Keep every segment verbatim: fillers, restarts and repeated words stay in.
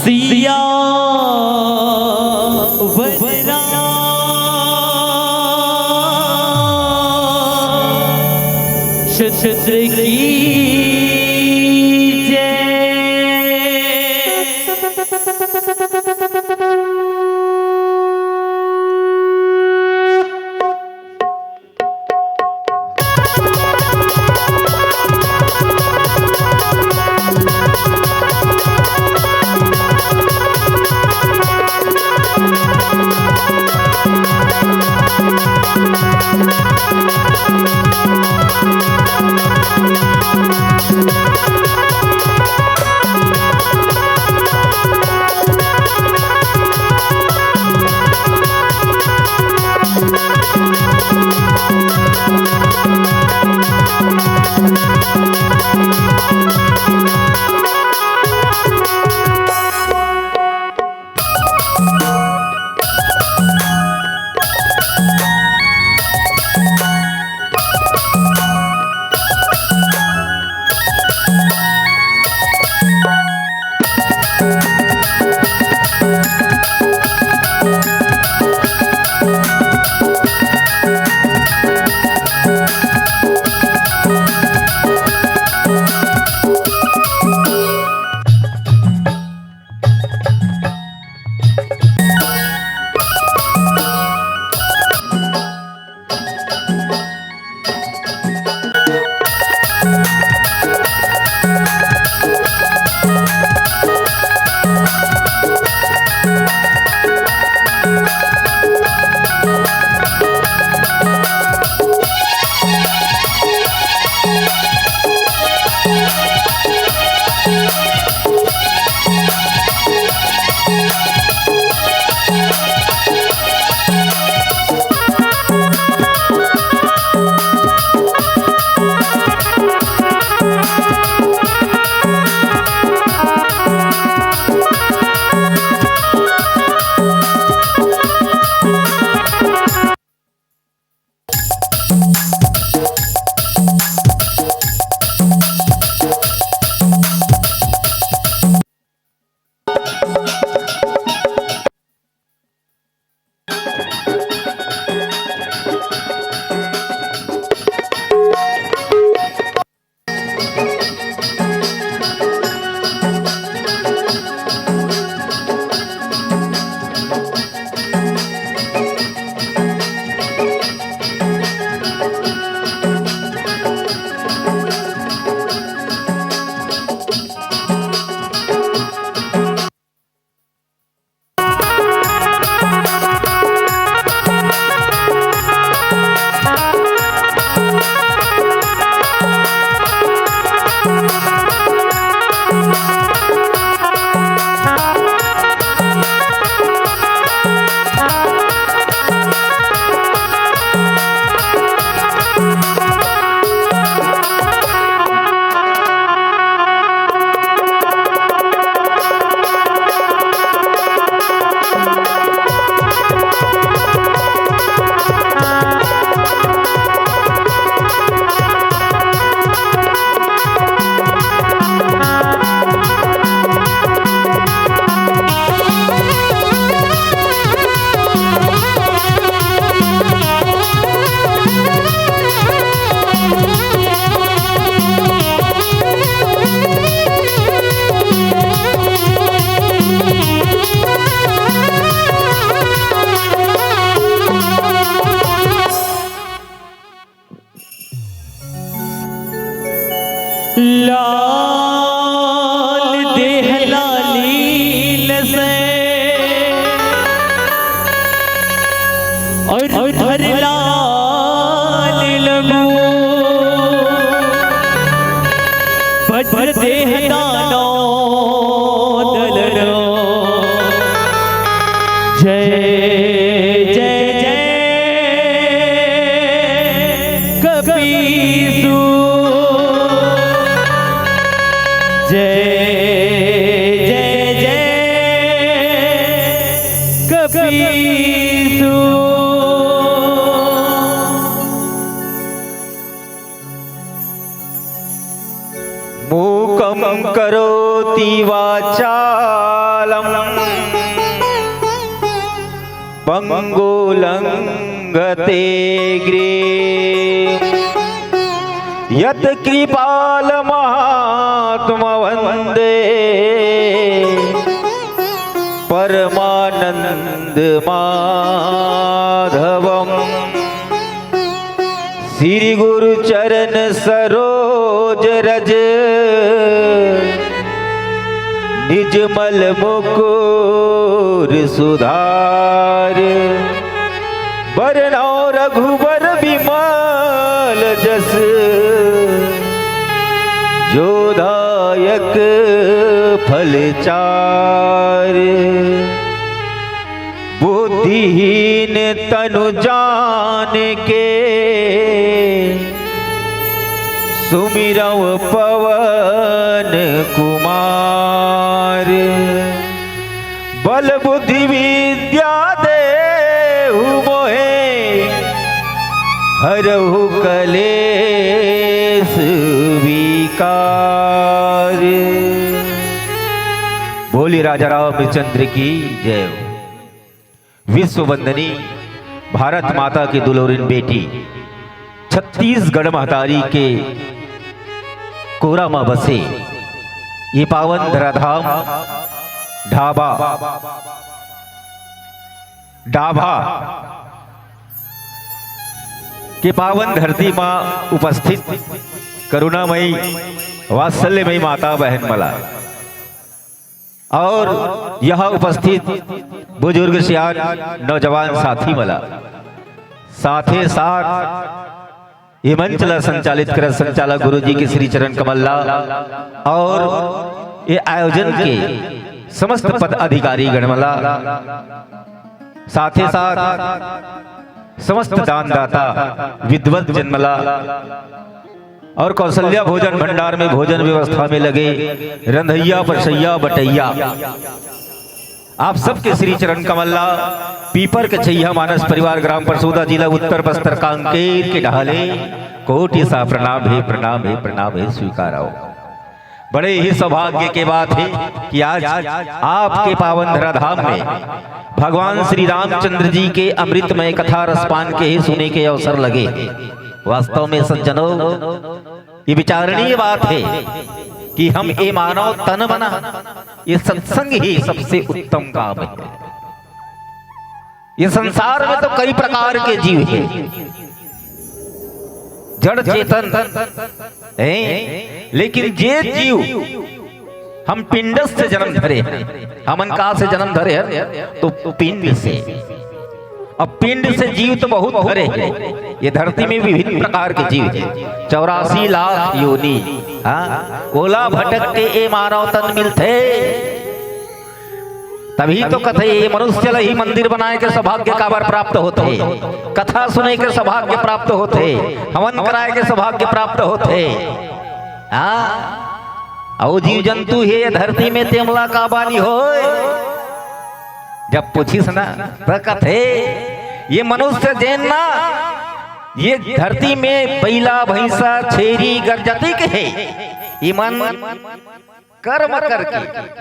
सिया वनराम चंद्र की जय। लाल देहला लील से और धर लाल लमू, भट देहता नौ दलनो। जय जय जय कपीसु। जय जय जय कपीसु। मूकं करोति वाचालं पंगो लंघते गिरे। यत कृपाल महात्मा वंदे परमानंद माधवम। श्री गुरु चरण सरोज रज निजमल मुकुर सुधार। बरनौ रघुबर बिमल जस जोदायक फल चार। बुद्धिहीन तनु जान के सुमिरौ पवन कुमार। बल बुद्धि विद्या देहु मोहे हरहु कलेश विकार। बोली राजा रामचंद्र की जय। विश्व वंदनी भारत माता की दुलोरिन बेटी, छत्तीसगढ़ महतारी के कोरा म बसे ये पावन धराधाम ढाबा डाभा के पावन धरती म उपस्थित करुणामयी वात्सल्यमयी माता बहन मला और यहाँ उपस्थित बुजुर्ग सियान नौजवान साथी मला, साथे साथ ये मंच ला संचालित करत संचालक गुरु जी के श्री चरण कमल ला और ये आयोजन के समस्त पदाधिकारी गण मला, साथे साथ समस्त दानदाता विद्वत जन मला और कौशल्या भोजन भंडार में भोजन व्यवस्था में लगे रंधैया परसैया बटैया, आप सबके श्री चरण कमल ला पीपर के छैया मानस परिवार ग्राम परसोदा जिला उत्तर बस्तर कांकेर के ढाले कोटि सा प्रणाम हे, प्रणाम हे, प्रणाम हे, स्वीकार आओ। बड़े ही सौभाग्य के बात है कि आज आपके पावन धराधाम में भगवान श्री रामचंद्र जी के अमृतमय कथा रसपान के ही सुने के अवसर लगे। वास्तव में सज्जनों, ये विचारणीय बात है कि हम ये मानव तन बना, ये सत्संग ही सबसे उत्तम काम है। ये संसार में तो कई प्रकार के जीव है, जड़ चेतन है, लेकिन जे जीव हम पिंड से जन्म धरे हैं, हमन का से जन्म धरे हैं, तो पिंड से। अब पिंड से जीव तो बहुत भरे हैं, ये धरती में विभिन्न प्रकार के जीव हैं, चौरासी लाख योनि। हाँ, ओला भटक के ए मानव तन मिलथे। तभी तो कथे, ये मनुष्य ल ही मंदिर बनाए के सौभाग्य काबर प्राप्त होथे, कथा सुने के सौभाग्य प्राप्त होथे, हवन कराए के सौभाग्य प्राप्त होथे। हाँ, अउ जीव जंतु हे ये धरती में, तेमला का बानी होय? जब पूछिस ना, त कथे, ये मनुष्य जेन ना, ये धरती में बइला, भैंसा, छेरी, गरजतिक हे, इमन कर्म करके,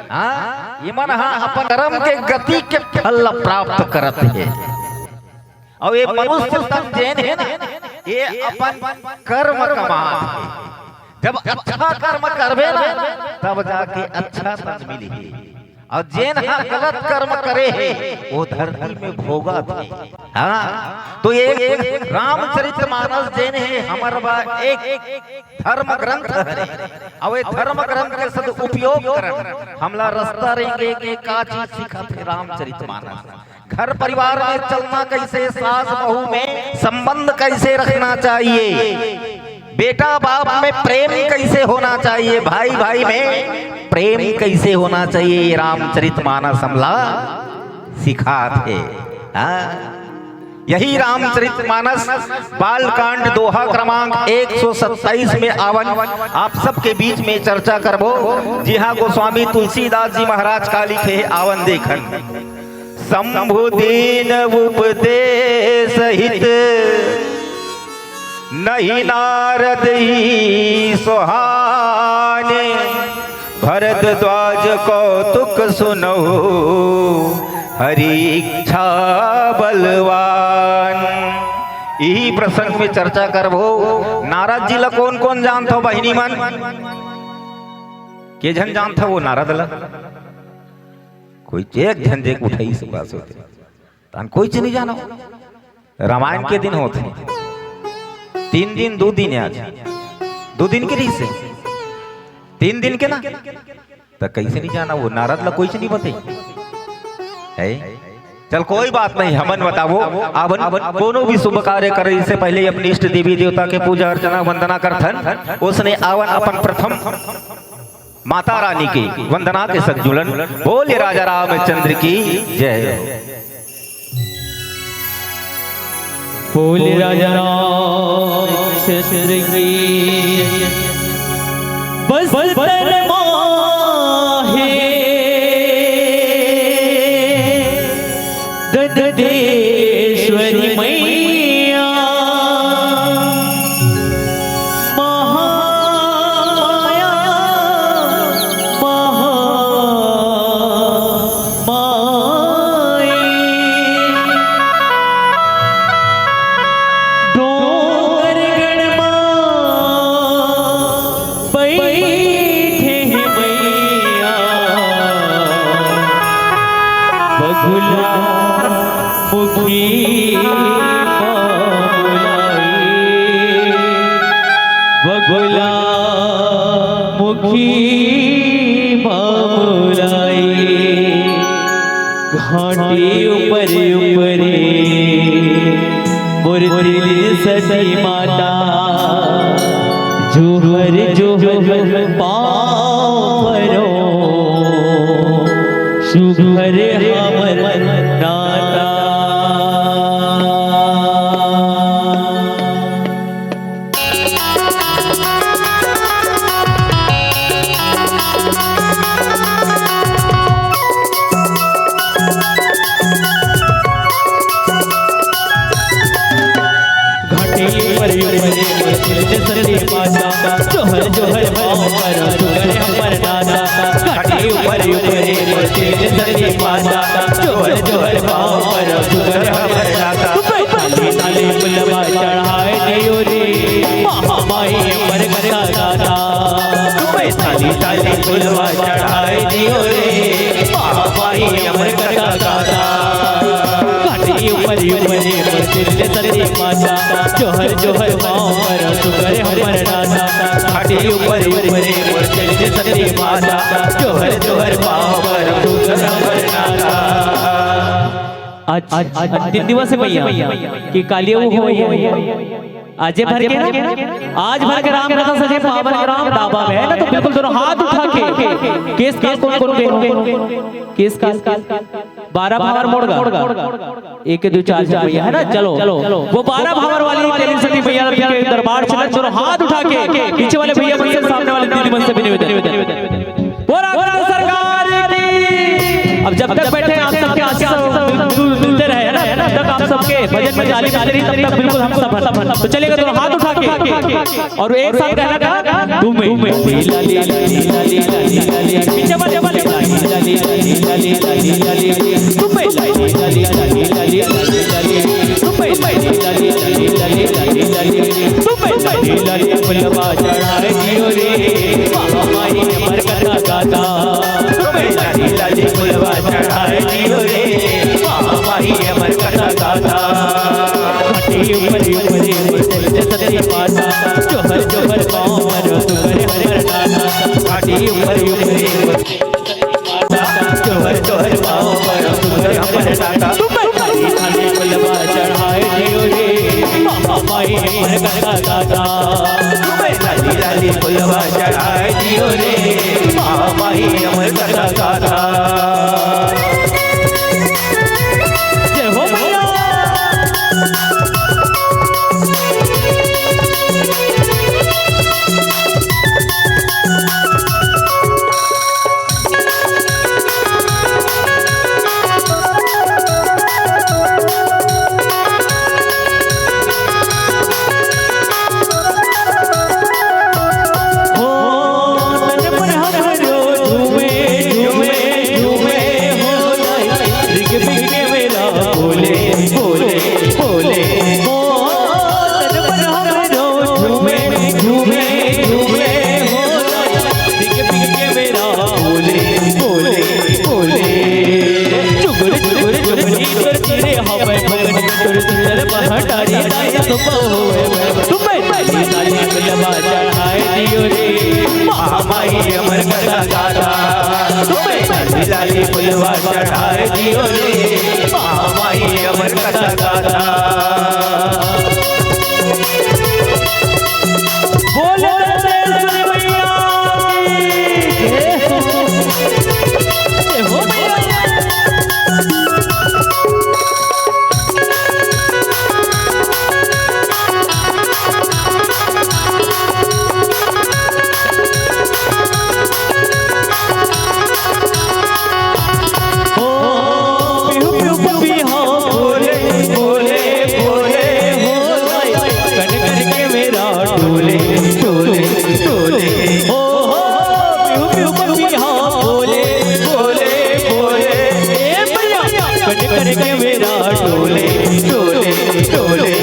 हाँ, इमन हा अपन कर्म के गति के फल ला प्राप्त करत हे। अउ ये मनुष्य तन जेन हे ना, ये अपन कर्म कमात हे। जब अच्छा कर्म करबे ना, तब जाके अच्छा तन मिलही। अउ जेन हा गलत कर्म करे हे, वो धरती में भोगत हे। हाँ, तो ये रामचरित मानस जेन हे, हमर बा एक धर्म ग्रंथ हरे। अउ ये धर्म ग्रंथ के सदुपयोग करन, हमला रस्ता रेंगे के का चीज सिखाथे रामचरित मानस। घर परिवार में चलना कैसे, सास बहू में संबंध कैसे रखना चाहिए, बेटा बाप में प्रेम कैसे होना चाहिए, भाई भाई में प्रेम कैसे होना चाहिए, ये रामचरित मानस हमला सिखाथे। हाँ, यही रामचरित मानस बालकांड दोहा क्रमांक एक सौ सत्ताईस में आवन आप सबके बीच में चर्चा करबो, जिहाँ गोस्वामी तुलसीदास जी महाराज का लिखे हे, आवन देखन। शंभु दीन उपदेश हित, नहीं नारद ही सुहाने। भरद्वाज कौतुक सुनहु, हरि इच्छा बलवान। इही प्रसंग में चर्चा करबो। नारद जी ला कोन कोन जानथो बहिनी मन? के झन जानथो वो नारद ला? कोई एक झन जे उठाइस बस होथे। तहन कोई च नहीं जानो। रामायण के दिन होथे। तीन दिन, दू दिन आज। दू दिन के रहिसे। तीन दिन के ना? त कइसे नहीं जाना वो? नारद ला कोई च नहीं बताई। है? चल कोई बात नहीं, हमन बताबो। आवन, आवन कोनो भी शुभ कार्य करे से पहले अपनी इष्ट देवी देवता के पूजा अर्चना वंदना करथन। उसने आवन अपन प्रथम माता रानी की वंदना के संग जुलन। बोले राजा रामचंद्र की जय। बोले राजा रामचंद्र की। बस तन माहे ददेश्वरी मैया। महामाया महामाई। डोंगरगढ़ मा बइठे हे मइया, बगुला मुखी मा बुलाई, बगुला मुखी मा बुलाई। घाटी ऊपर ऊपरे मोर दिल सती माता, जोहर जोहर पाँव परो, सुघर हमर नाता। घाटी ऊपर ऊपरे मोर दिल सती माता, जोहर जोहर पाँव परो, सुघर हमर नाता। घाटी ऊपर ऊपरे मोर दिल सती माता, जोहर जोहर पाँव परो, सुघर हमर नाता। ताली ताली फुलवा चढ़ाए दियो रे, महामाई अमर कथा गाथा। ताली ताली फुलवा चढ़ाए दियो रे, महामाई अमर कथा गाथा। घाटी ऊपर ऊपरे मोर दिल सती माता, जोहर जोहर पाँव परो, सुघर हमर नाता। घाटी ऊपर ऊपरे मोर दिल सती माता, जोहर जोहर पाँव परो, सुघर हमर नाता। आज, आज अंतिम दिवस हे भइया, कि काली वो हो, आजे भर के ना, आज भर के राम कथा सजे पावन ग्राम डाबा में, है ना? तो बिल्कुल दोनों हाथ उठा के, केस काल कोन कोन के हो? केस काल बारह भावर मोड़गा, एक दो चार भइया, है ना? चलो, वो बारह भावर वाली तेलिंग सती भइया के दरबार से दोनों हाथ उठा के, पीछे वाले भइया मन से, सामने वाले दीदी मन से भी निवेदन। बोला बोला सरकार की। अब जब तक बैठे हैं आप सबके आशीर्वाद मिलते रहे, है ना? जब तक आप सबके भजन में जाली बज रही, तब तक बिल्कुल हम सब हैं। तो चलिएगा, दोनों हाथ उठा के और एक साथ कहना था, तुम्हें पीछे वाले, पीछे वाले। तुम्हें तुम्हें लाली लाली फुलवा चढ़ाए दियो रे, बाबा माई अमर कथा गाथा। तुम्हें लाली लाली फुलवा चढ़ाए दियो रे, बाबा माई अमर कथा गाथा। घाटी ऊपर ऊपरे मोर दिल सती माता, जोहर जोहर पाँव परो, सुघर हमर नाता। घाटी ऊपर ऊपरे मोर जोहर जोहर पाँव परो, सुघर हमर नाता। तुम्हें लाली लाली फुलवा चढ़ाए दियो रे, बाबा माई अमर कथा गाथा। तुम्हें लाली लाली फुलवा चढ़ाए दियो रे, बाबा माई अमर कथा गाथा। जय हो भैया। अमर कथा गाथा। तुम्हें लाली लाली फुलवा चढ़ाए दियो रे, महामाई अमर कथा गाथा। बोले दंतेश्वरी मैया की जय हो। जय हो मैया। ओ, पिहू, पिहू, पपी हो, बोले, बोले, बोले, हो, कन, कन के मेरा डोले, डोले, डोले। ओ, पिहू, पिहू, पपी हो, बोले, बोले, बोले। ए भैया, कन, कन के मेरा डोले, डोले, डोले।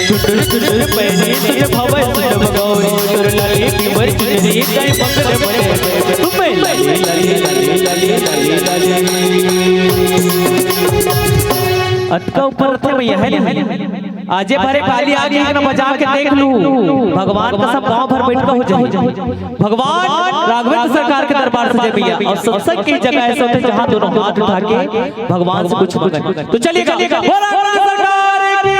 टुटुर, टुटुर, पैनी, निर भवे, सुंदर गौरी, तोर लाली, पीवर, चुनरी, कई मंगल बने। अतका ऊपर रथे भैया, है नहीं? आजे भरे खाली आगे एक ना बजा के देख लू, भगवान का सब पाँव भर बैठ के हो जाए। भगवान राघवेंद्र सरकार के दरबार से जय भैया। और सत्संग की जगह ऐसे होते जहाँ दोनों हाथ उठा के भगवान से कुछ मांगे। तो चलिए, चलिए, बोला, बोला सरकार की।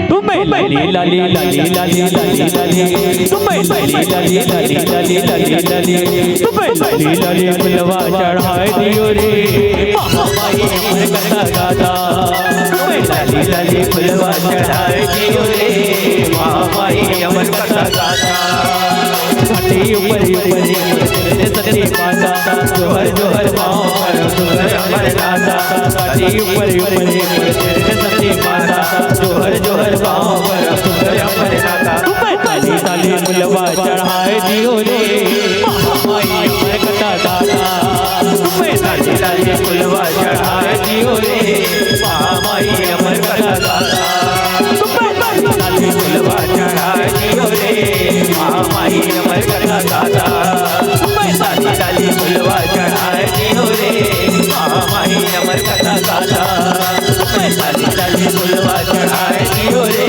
तुम्हें लाली, लाली, लाली, लाली, लाली, लाली। तुम्हें लाली, लाली, लाली, लाली, लाली, लाली। तुम्हें लाली, लाली फुलवा चढ़ाए दियो रे, महामाई अमर कथा गाथा। तुम्हें लाली, लाली फुलवा चढ़ाए दियो रे, महामाई अमर कथा गाथा। घाटी ऊपर, ऊपर, ऊपर, सती माता, जोहर, जोहर, पाँव पर, सुंदर अमर नाथा। घाटी ऊपर, ऊपर, ऊपर, सती माता, जोहर, जोहर, पाँव पर, सुंदर अमर नाथा। तुम्हें ताली, ताली फुलवा चढ़ाए दियो रे, महामाई अमर कथा गाथा। तुम्हें ताली, ताली फुलवा चढ़ाए दियो रे, महामाई अमर कथा गाथा। तुम्हें ताली, ताली फुलवा चढ़ाए दियो रे, महामाई अमर कथा गाथा। तुम्हें ताली, ताली फुलवा चढ़ाए दियो रे, महामाई अमर कथा गाथा। तुम्हें ताली, ताली फुलवा चढ़ाए दियो रे,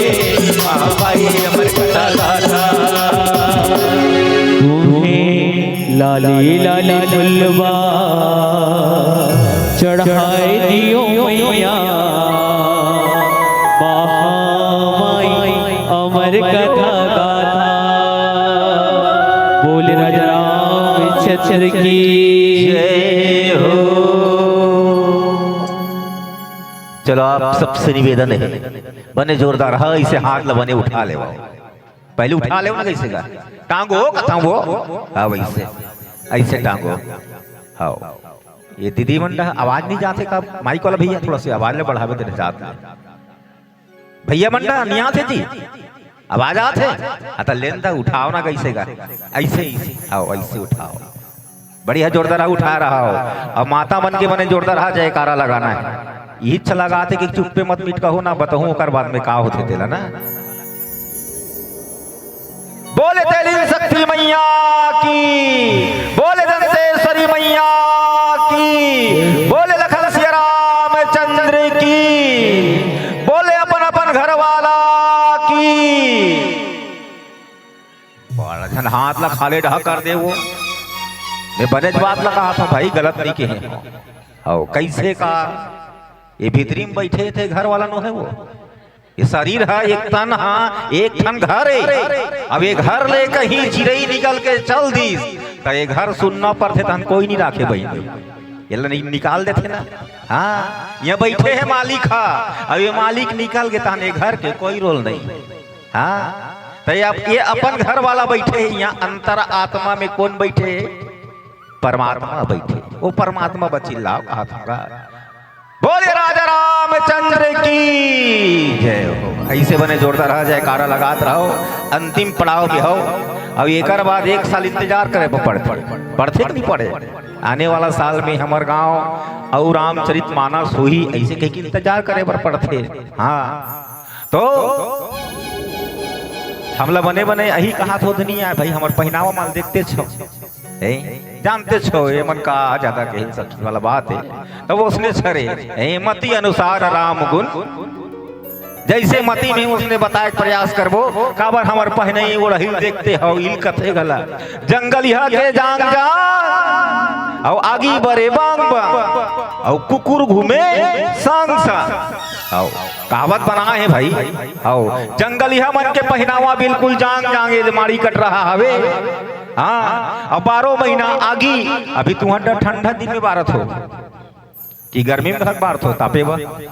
महामाई अमर कथा गाथा। तुम्हें लाली लाली फुलवा चढ़ाए दियो मैया, महामाई अमर कथा गाथा। बोले राजा रामचंद्र की जय हो। चलो, आप सबसे निवेदन है, बने जोरदार, हाँ, इसे हाथ ला बने उठा ले। पहले उठा ले ना, कैसे का टांगो, कथा वो, हाँ, वैसे, ऐसे टांगो। हाँ, ये दीदी मन ला आवाज नहीं जाथे का? माइक वाला भैया, थोड़ा सा आवाज ले बढ़ावे तेरे साथ में। भैया मन ला नहीं आथे जी, आवाज आथे? हाँ, तो लेन दा उठाओ ना, कैसे का? ऐसे ही, आओ, ऐसे उठाओ। बढ़िया जोरदार उठा रहा हो। अब माता मन के बने जोरदार जयकारा लगाना है। इच लगाते कि चुप्पे मत मिट कहो ना, बताऊं ओकर बाद में का होथे तेला ना। बोले तेली शक्ति मैया की, बोले दंतेश्वरी मैया की, बोले लखन सिया रामचंद्र की, बोले अपन अपन घर वाला की। बड़ा झन हाथ ला खाले ढहा कर दे वो। मैं बने बात ला कहा था भाई, गलत नहीं कहे। आओ, कैसे का? ये भीतरी में बैठे थे, घर वाला नो है वो। ये शरीर है, एक तन हा, एक ठन घर है। अब ये घर ले कहीं चिरई निकल के चल दी, तो ये घर सुनना पड़थे, तहन कोई नहीं राखे बहिनी। ये ला नहीं निकाल देथे ना। हाँ, ये बैठे है मालिक हा, अब ये मालिक निकल गए, तहन ये घर के कोई रोल नहीं। हाँ, तो ये अप-, ये अपन घर वाला बैठे है, यहाँ अंतर आत्मा में कौन बैठे है? परमात्मा बैठे। वो परमात्मा बचिल्लाओ, कहा था। बोले राजा रामचंद्र की जय हो। ऐसे बने जोरदार रहा, जयकारा लगात रहो। अंतिम पड़ाव पे हो, अब एकर बाद एक साल इंतजार करे बर पड़थे, पड़थे कि नहीं पड़े? आने वाला साल में हमर गांव अउ रामचरित मानस होही, ऐसे कह के इंतजार करे बर पड़थे। हाँ, तो हमला बने बने यही कहा थो दुनिया है भाई, हमर पहनावा माल देखते छो, ए, जानते छो, ये मन का ज्यादा कही सच वाला बात है। तो वो उसने छरे, ए, मति अनुसार राम गुण, जइसे मति में उसने बताए के प्रयास करबो, काबर हमर पहनई ओढ़ई ल देखते हव, इल कथे घला। जंगलिहा के जांग जांग, अउ आगी बरे बांग बांग, अउ कुकुर घूमे संग संग। अउ कहावत बना हे भाई। अउ जंगलिहा मन के पहिनावा बिल्कुल जांग जांग, ये माड़ी कट रहा हवे। हाँ, अउ बारह महीना आगी। अभी तुहर ठंडा दिन में बारत हो कि गर्मी में घक बारत हो, तापे बर?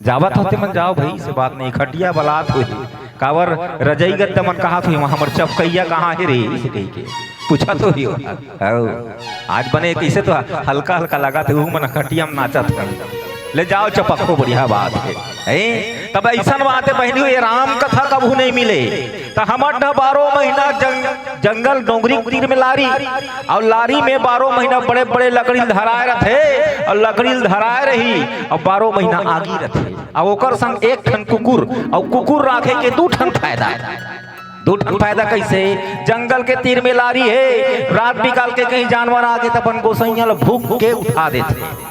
जावत हो तेमन जाव भाई, से बात नहीं, खटिया बलात होही। काबर रजई गद्दा मन कहात होही, "वहाँ हमर चपकैया कहाँ हे रे?" इसे कहि के पूछत होही। हव, आज बने कइसे तो हल्का हल्का लागत हे, उहू मन खटिया में नाचत हे। ले जाव चपको, बढ़िया बात हे। हैं? तब अइसन बात हे बहिनी, ये राम कथा कभू नहीं मिले। त हमर डहर बारह महीना जंग-, जंगल डोंगरी के तीर में लारी, अउ लारी में बारह महीना बड़े बड़े लकड़ी ल धराए रथे, अउ लकड़ी ल धराए रही, अउ बारह महीना आगी रथे, अउ ओकर संग एक ठन कुकुर, अउ कुकुर राखे के दू ठन फायदा। दू ठन फायदा कइसे? जंगल के तीर में लारी हे, रात बिकाल के कहीं जानवर आगे त अपन गोसइया ल भूख के उठा देथे।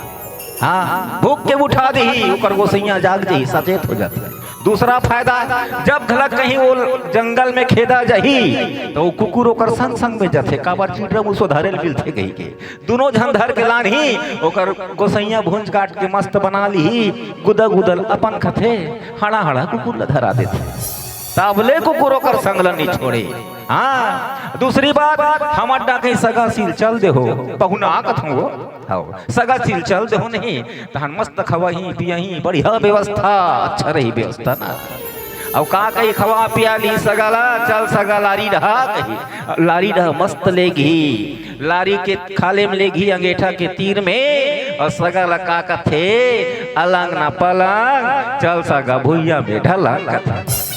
हाँ, भूख के उठा देही, ओकर गोसइया जाग जही, सचेत हो जाथे। दूसरा फायदा, जब घलक कहीं वो जंगल में खेदा जाही, त वो कुकुर ओकर संग संग में जाथे, काबर चिटरा मुसो धरे ल मिलथे कहि के। दूनों झन धर के लानही, ओकर गोसइया भूंज काट के मस्त बना लिही, गुदा गुदल अपन खथे, हड़ा हड़ा कुकुर ल धरा देथे। तब ले कुकुर ओकर संग ल नी छोड़े। हाँ, दूसरी बात, हमर डाके सगा सील चल देहो, पहुना कथों वो। हव, सगा सील चल देहो नहीं, तहन मस्त खवाही पियाही, बढ़िया व्यवस्था, अच्छा रही व्यवस्था ना। अउ का कही, खवा पिया ली सगा ला, चल सगा लारी डहा कही, लारी डहा मस्त लेगही, लारी के खाले में लेगही अंगेठा के तीर में, अउ सगा ला का कथे, अलंग ना पलंग, चल सगा भुइया में ढलंग कथे।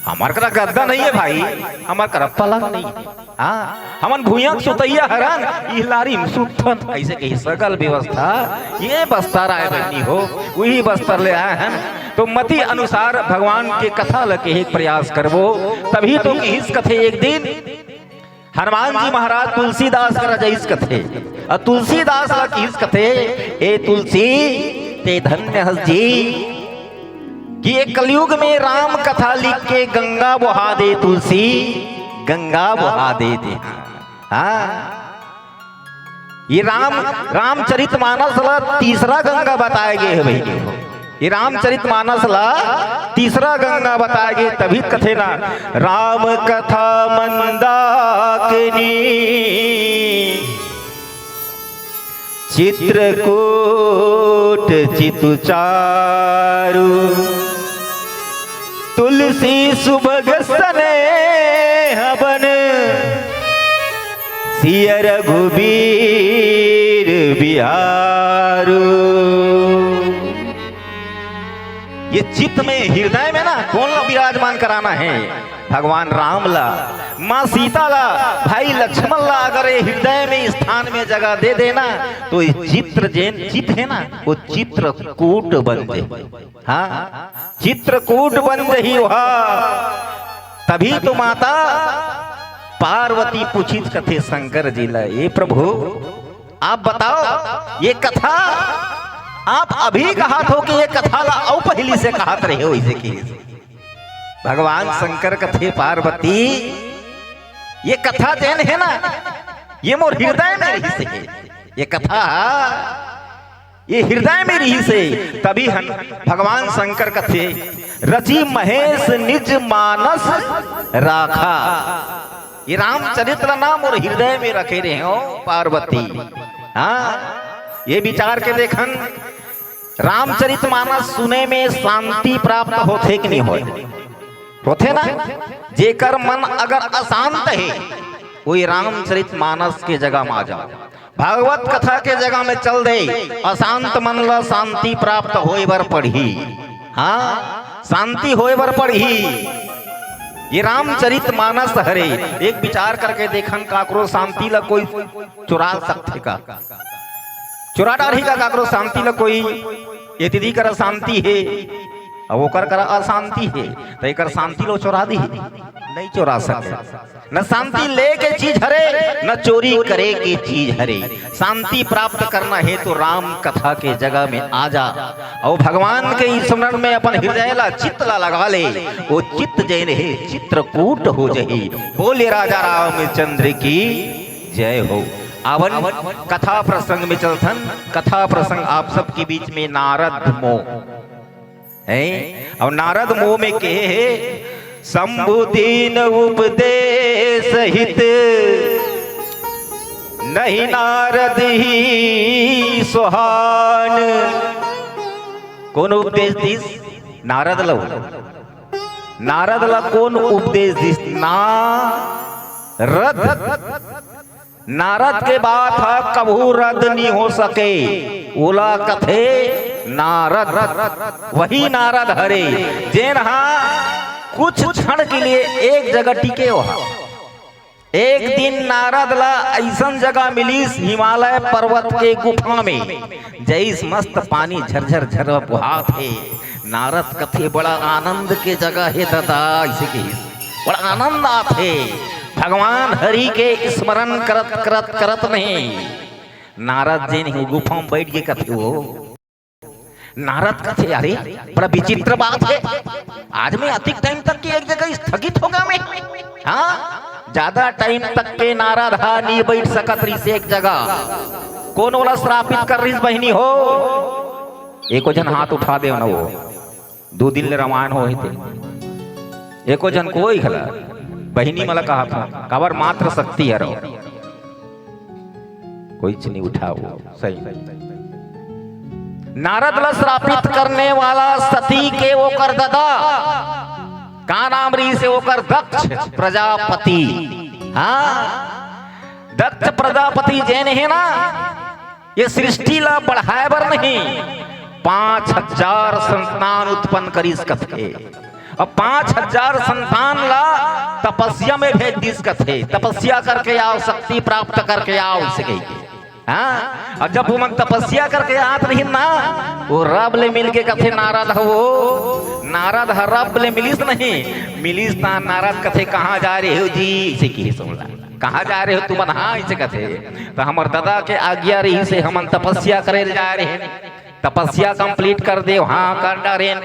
हमर करा गद्दा नहीं हे भाई, हमर करा पलंग नहीं हे। हाँ, हमन भुइयां के सुतइया हरन, इह लारी में सुतन, अइसे कही सकल व्यवस्था, ये बस्तर आए बहिनी हो, उही बस्तर ले आए हन। तो मति अनुसार भगवान के कथा ल कहे के प्रयास करबो, तभी तो किहिस कथे एक दिन हनुमान जी महाराज तुलसीदास करा जइस कथे, अउ तुलसीदास ल किहिस कथे, "ए तुलसी, ते धन्य हस जी, कि ये कलयुग में राम कथा लिख के गंगा बहा दे तुलसी, गंगा बहा दे दे।" हाँ, ये राम, रामचरित मानस ला तीसरा गंगा बताए गे हे भाई। ये रामचरित मानस ला तीसरा गंगा बताए गे, तभी कथे ना, राम कथा मंदाकिनी, चित्रकूट चितु चारु, तुलसी सुभग सनेह बन, सिय रघुबीर बिहारु। ये चित्त में, हृदय में ना, कोन ला विराजमान कराना हे? भगवान राम ला। माँ सीता ला, भाई लक्ष्मण ला अगर ये हृदय में, स्थान में जगह दे देना, तो ये चित्र जेन चित्त हे ना, वो चित्रकूट बन जाही। हाँ, चित्रकूट बन जाही वहा। तभी तो माता पार्वती पूछिस कथे शंकर जी ला, "ए प्रभु, आप बताओ, ये कथा आप अभी कहत हो कि ये कथा ला अउ पहिली से कहत रहे हो?" इसे कि भगवान शंकर कथे, "पार्वती, ये कथा जेन हे ना, ये मोर हृदय में रहिस हे, ये कथा ये हृदय में रहिस हे।" तभी हन भगवान शंकर कथे, "रचि महेश निज मानस राखा।" ये रामचरित ला ना मोर हृदय में रखे रहे हो पार्वती। हाँ, ये विचार के देखन, रामचरित मानस सुने में शांति प्राप्त होथे कि नहीं होय? होथे ना? जेकर मन अगर अशांत हे, वही रामचरित मानस के जगह में आ जाओ। भागवत कथा के जगह में चल दे, अशांत मन ला शांति प्राप्त होय बर पड़ही। हाँ, शांति होय बर पड़ही। ये रामचरित मानस हरे, एक विचार करके देखन, काकरो शांति ला कोई चुरा सकथे का? चुरा डारही का काकरो शांति ला कोई? ये दीदी करा शांति हे, अउ ओकर करा अशांति हे, त एकर शांति ला चुरा दिही? नहीं चुरा सके। न शांति ले के चीज हरे, न चोरी करे के चीज हरे। शांति प्राप्त करना हे तो राम कथा के जगह में आ जा, अउ भगवान के स्मरण में अपन हृदय ला, चित्त ला लगा ले। वो चित्त जैन हे, चित्रकूट हो जही। बोले राजा रामचंद्र की जय हो। आवन, कथा प्रसंग में चलथन। कथा प्रसंग आप सबके बीच में नारद मोह हे। अउ नारद मोह में कहे हे, शंभु दीन उपदेश हित, नहीं नारद ही सुहान। कोन उपदेश दिस? नारद ला। नारद ला कोन उपदेश दिस? नारद। नारद के बात ह कभू रद्द नी हो सके, ओला कथे नारद। वही नारद हरे, जेन हा कुछ क्षण के लिए एक जगह टिके हो। एक दिन नारद ला अइसन जगह मिलिस हिमालय पर्वत के गुफा में, जइस मस्त पानी झरझर झर बोहात हे। नारद कथे, "बड़ा आनंद के जगह हे दादा," अइसे कहिस। "बड़ा आनंद आथे, भगवान हरि के स्मरण करत, करत, करत नहीं।" नारद जेन हे गुफा में बैठ के कथे, वो नारद कथे, "अरे, बड़ा विचित्र बात हे, आज मैं अतिक टाइम तक के एक जगह स्थगित हो गया मैं। हाँ, ज्यादा टाइम तक के नारद हा नी बैठ सकत रहिस एक जगह। कोन ओला श्रापित कर रहिस बहिनी हो? एको झन हाथ उठा दे ना वो।" दू दिन ले रामायण होहे ते। एको झन कोई घला बहिनी मला कहा था, काबर मात्र शक्ति हरो। कोई च नहीं उठाओ। सही। नारद ला श्रापित करने वाला सती के ओकर ददा, का नाम रहिस हे ओकर? दक्ष प्रजापति। हाँ, दक्ष प्रजापति जेन हे ना, ये सृष्टि ला बढ़ाए बर नहीं, पांच हजार संतान उत्पन्न करिस कथे। अब पांच हजार संतान ला तपस्या में भेज दिस कथे, "तपस्या करके आओ, शक्ति प्राप्त करके आओ," इसे कहिके। हाँ, और जब वो मन तपस्या करके आत रहिन ना, वो रब ले मिल के कथे नारद हो, नारद ह रब ले मिलिस नहीं, मिलिस ता नारद कथे, "कहाँ जा रहे हो जी?" इसे कहिस ओला। "कहाँ जा रहे हो तुमन?" "हाँ," इसे कथे, "तो हमर ददा के आज्ञा रहिस हे, हमन तपस्या करे ल जा रहे हैं, तपस्या complete कर देव।" "हाँ, कर डारेन।"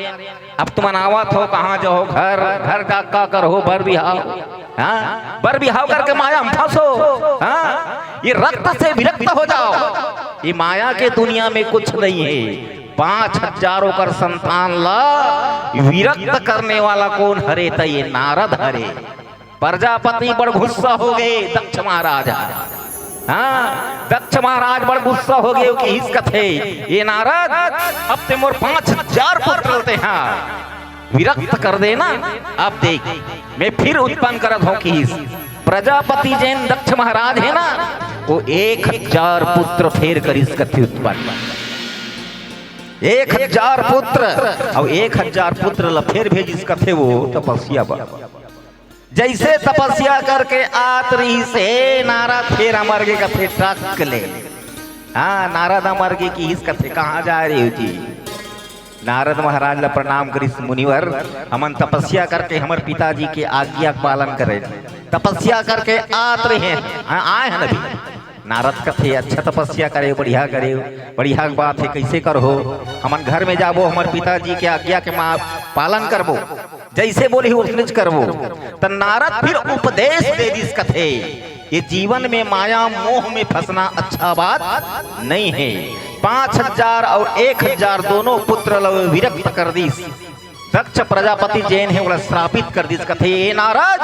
"अब तुमन आवत हो, कहाँ जाओ? घर, घर का, का करो? बर बिहाव, हाँ, बर बिहाव करके माया में फंसो, हाँ, ये रक्त से विरक्त हो जाओ, ये माया के दुनिया में कुछ नहीं है।" पांच हजार ओकर संतान ला विरक्त करने वाला कोन हरे? त ये नारद हरे। प्रजापति बड़ गुस्सा हो गए दक्ष महाराज। हाँ, दक्ष महाराज बड़ गुस्सा हो गए, कहिस कथे, "ये नारद, अब ते मोर पांच हजार पुत्र ल ते हा विरक्त कर देना, अब देख, मैं फिर उत्पन्न करत हों," कहिस। प्रजापति जेन दक्ष महाराज हे ना, वो एक हजार पुत्र फेर करिस कथे उत्पन्न। एक हजार पुत्र, अउ एक हजार पुत्र ला फेर भेजिस कथे वो तपस्या बर। जइसे तपस्या करके आत रहिस हे, नारद फेर अमर गे कथे टक ले। हाँ, नारद अमर गे कहिस कथे, "कहाँ जा रहे हो जी?" नारद महाराज ला प्रणाम करिस, "मुनिवर, हमन तपस्या करके हमर पिताजी के आज्ञा के पालन करे, तपस्या करके आत रहे हैं, हाँ, आए हैं अभी।" नारद कथे, "अच्छा तपस्या करे, बढ़िया करे, बढ़िया बात है, कैसे करहो? हमन घर में जाबो, हमर पिताजी के आज्ञा के मा-, पालन करबो, जैसे बोली उसने करबो।" त नारद फिर उपदेश दे दिस कथे, "ये जीवन में माया मोह में फंसना अच्छा बात नहीं है।" पांच हजार और एक हजार दोनों पुत्र ल विरक्त कर दिस। दक्ष प्रजापति जेन हे, ओला श्रापित कर दिस, कथे, "ए नारद,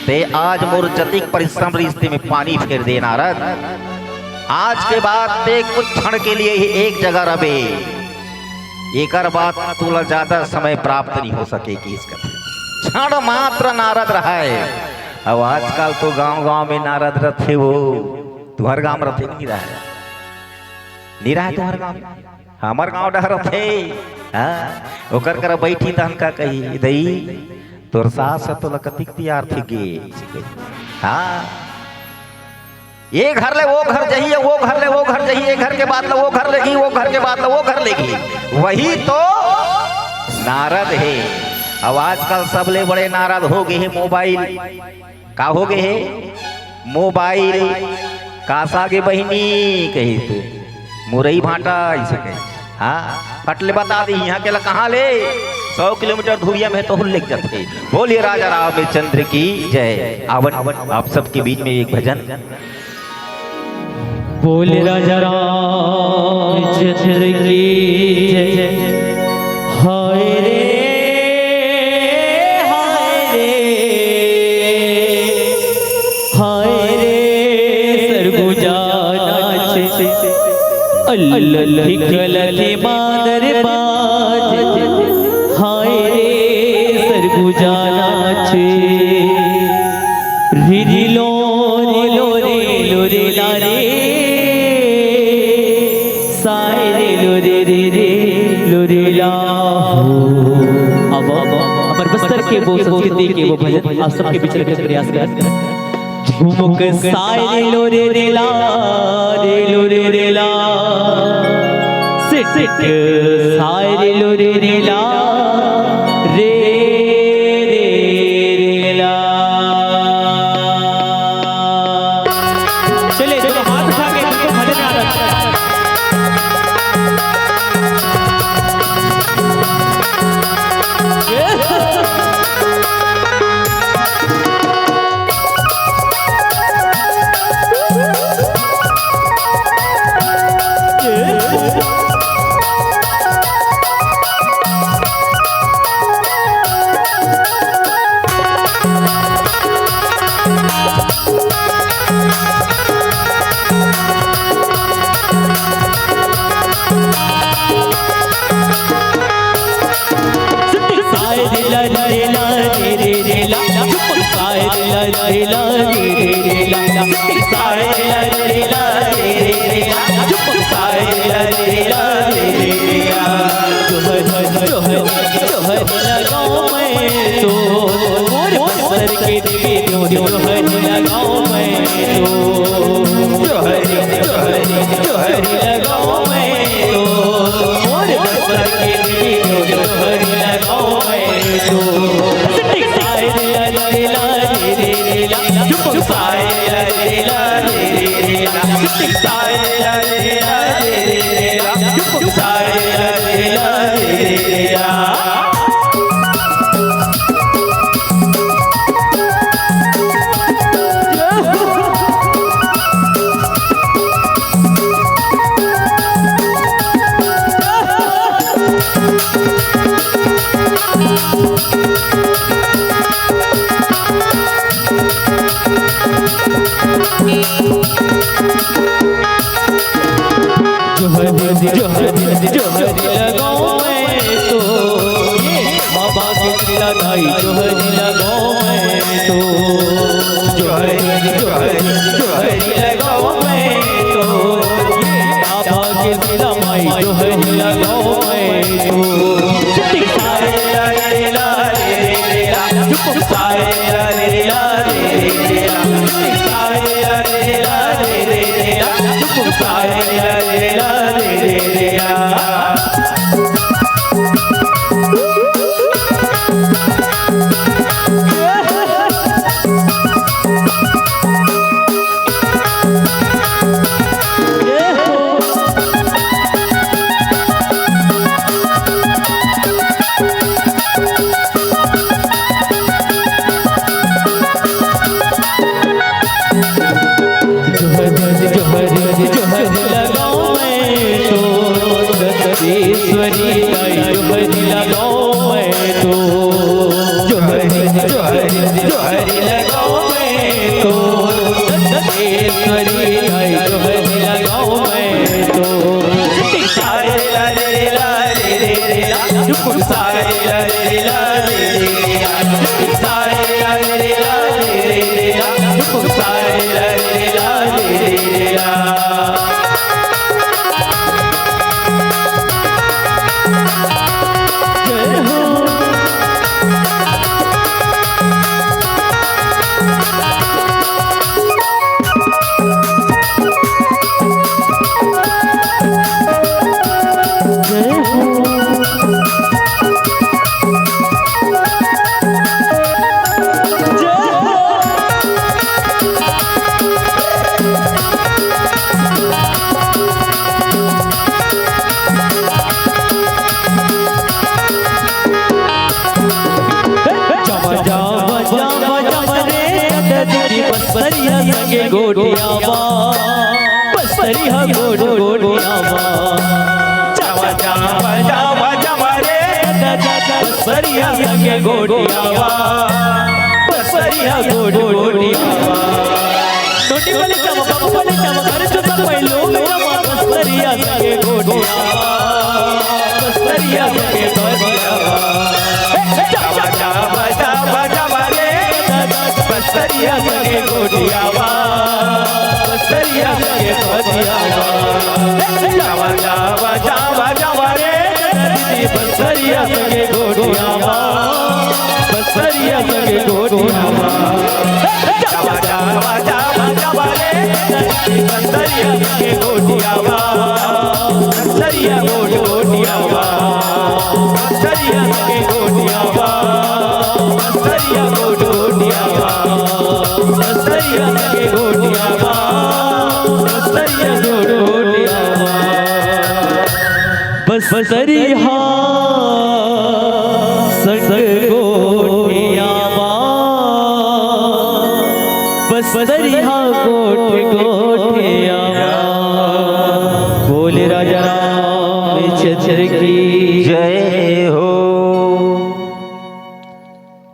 ते आज मोर जतिक परिश्रम रिहिस, ते में पानी फेर दे नारद। आज के बाद ते कुछ क्षण के लिए ही एक जगह रबे, एकर बाद तोला ज्यादा समय प्राप्त नहीं हो सके," किहिस कथे। क्षण मात्र नारद रहय। अब आजकल तो गांव-गांव में नारद रथे, वो तुंहर गांव में रथे कि नहीं रहय? नहीं रहय तुंहर गांव में? हमर गांव डहर रथे। हाँ, ओकर करा बैठी तहन का कही, "दई, तोर सास ह तोला कतिक प्यार थे गे?" हाँ, ये घर ले वो घर जही, वो घर ले वो घर जही, ये घर के बाद ले वो घर लेगी, वो घर के बाद ले वो घर लेगी। वही तो नारद हे। अब आजकल सबले बड़े नारद हो गे हे मोबाइल। का हो गे हे? मोबाइल। कासा के बहिनी कहिस, मुरई भांटा अइसे कहिस। हाँ, फट ले बता दे, इहाँ के ला कहाँ ले? सौ किलोमीटर दूरिया में तो लेके जाथे। बोलिए राजा रामचंद्र की जय। आवन, आप सबके बीच में एक भजन। बोल राजा रामचंद्र की जय। हाय रे, हाय रे, हाय रे, सरगुजा नाचे, अल्लथी कलथी मांदर बाजे। हाय रे, सरगुजा नाचे। री री लो री लो रे लो रे ला रे, साय रे लो रे रे रे लो रे ला हो। अब, अब, अब हमर बस्तर के वो संस्कृति के वो भजन आप सबके बीच रखे प्रयास कर। झुमुक साय रे लो रे रे ला, रे लो रे रे ला। सिटिक साय रे लो रे रे ला, रे रे रे ला। चले, चलो, हाथ उठा के, बिल्कुल मजे में आ रहा है। जोहर लगाऊं मैं तो, मोर बस्तर के देवी, जोहर लगाऊं मैं तो। जोहर, जोहर, जोहर लगाऊं मैं तो, मोर बस्तर के देवी, जोहर लगाऊं मैं तो। साय रे ला रे ला रे रे ला, चुप साय रे ला रे ला रे रे ला, चुप साय रे ला रे ला रे रे रे ला, चुप साय रे ला रे ला रे रे ला। जोहर, जोहर, जोहर लगाऊं मैं तो, ये बाबा के लगाई जोहर लगाऊं मैं तो। जोहर, जोहर, जोहर लगाऊं मैं तो, ये बाबा के लगाई जोहर लगाऊं मैं तो। जोहर, जोहर, जोहर लगाऊं मैं तो, दंतेश्वरी दाई जोहर लगाऊं मैं तो। जोहर, जोहर, जोहर लगाऊं मैं तो, दंतेश्वरी दाई जोहर लगाऊं मैं तो। के गोठियावा, बसरिया गोठ गोठियावा। जावा, जावा, जावा, जावा रे। बसरिया के गोठियावा, बसरिया गोठ गोठियावा। टोटी वाले चमका, वाले चमका, अरे चुका पहलू में चमका, बसरिया के गोठियावा, बसरिया के गोठियावा। ए, ए, जावा, जावा, जावा, जावा रे। बसरिया संगे गोठियावा, बसरिया संगे गोठियावा। जावा, जावा, जावा, जावा रे, दीदी बसरिया संगे गोठियावा, बसरिया संगे गोठियावा। जावा, जावा, जावा, जावा रे, दीदी बसरिया संगे गोठियावा, बसरिया गोठ गोठियावा। बसरिया के गोठियावा, बसरिया गोठ गोठियावा, बसरिया के गोठियावा, बसरिया गोठ गोठियावा। बसरिया संग गोठियावा, बसरिया गोठ गोठियावा। बोले राजा रामचंद्र की जय हो।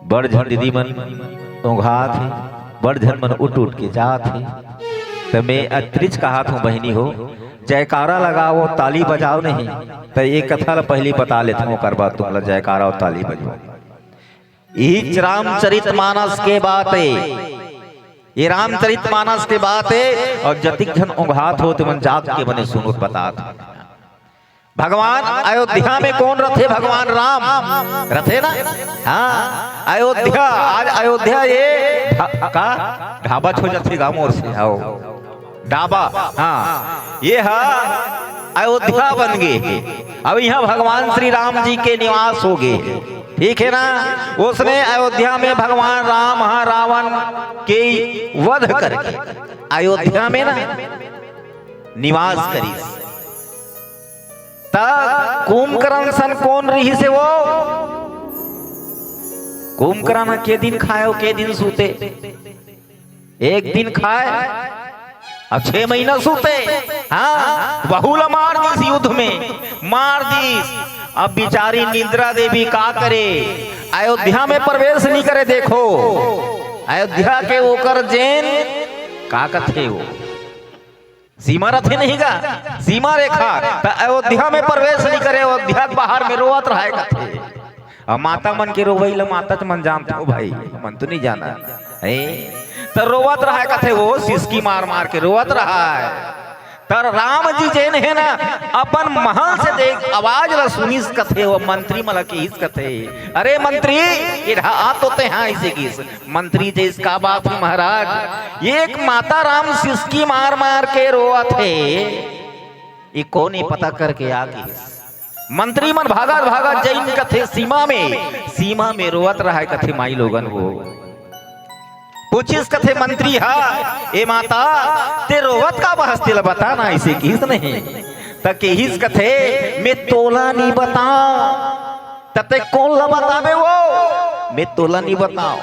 बड़ झन दीदी मन ओघात हे, बड़ झन मन उठ उठ के जात हे। त मैं अतरिच कहत हूँ बहिनी हो, जयकारा लगाओ, ताली बजाओ नहीं, त ये कथा ला पहली बता लेत हूँ, ओकर बाद तुमला जयकारा अउ ताली बजवाओ। इही रामचरित मानस के बात हे, ये रामचरित मानस के बात हे। अउ जतिक झन ओघात हो, ते मन जाग के बने सुनो, बतात हूँ। भगवान अयोध्या में कोन रथे? भगवान राम रथे ना। हाँ, अयोध्या, आज अयोध्या ये ढा-, का ढाबा हो जाथे गा मोर से, आओ। ढाबा, हाँ, ये हा अयोध्या बन गे। अब यहाँ भगवान श्री राम जी के निवास हो गे। ठीक है ना? उसने अयोध्या में भगवान राम हा रावण के वध करके अयोध्या में ना निवास करिस। त कुंभकर्ण सन कोन रिहिस हे वो? कुंभकर्ण के दिन खाए अउ के दिन सूते? एक दिन खाए अउ छह महीना सूते। हाँ, बहू ला मार दिस युद्ध में, मार दिस। अब बिचारी निद्रा देवी का करे, अयोध्या में प्रवेश नहीं करे। देखो, अयोध्या के ओकर जेन का कथे वो सीमा रथे नहीं गा, सीमा रेखा। त अयोध्या में प्रवेश नहीं करे, अयोध्या के बाहर में रोवत रहे कथे। अब माता मन के रोवई ला माता मन जानत हो भाई, मन तो नहीं जाना है। त रोवत रहे कथे, वो सिसकी मार मार के रोवत रहे। त राम जी जेन हे ना, अपन महल से देख आवाज ला सुनिस कथे, वो मंत्री मन ला किहिस कथे, "अरे मंत्री, इधर आ तो ते हा," ऐसे किहिस। मंत्री जइस, "का बात हे महाराज, ये एक माता राम सिसकी मार मार के रोवत हे, ये कोन हे, पता करके आ गे।" मंत्री मन भागत भागत जइन कथे सीमा में, सीमा में रोवत रहे कथे माई लोगन हो। पूछिस कथे मंत्री हा, "ए माता, ते रोवत का बहस, तेला बता ना," ऐसे किहिस नहीं। त किहिस कथे, "मैं तोला नहीं बताओ।" त ते कोन ला बताबे वो? मैं तोला नहीं बताओ।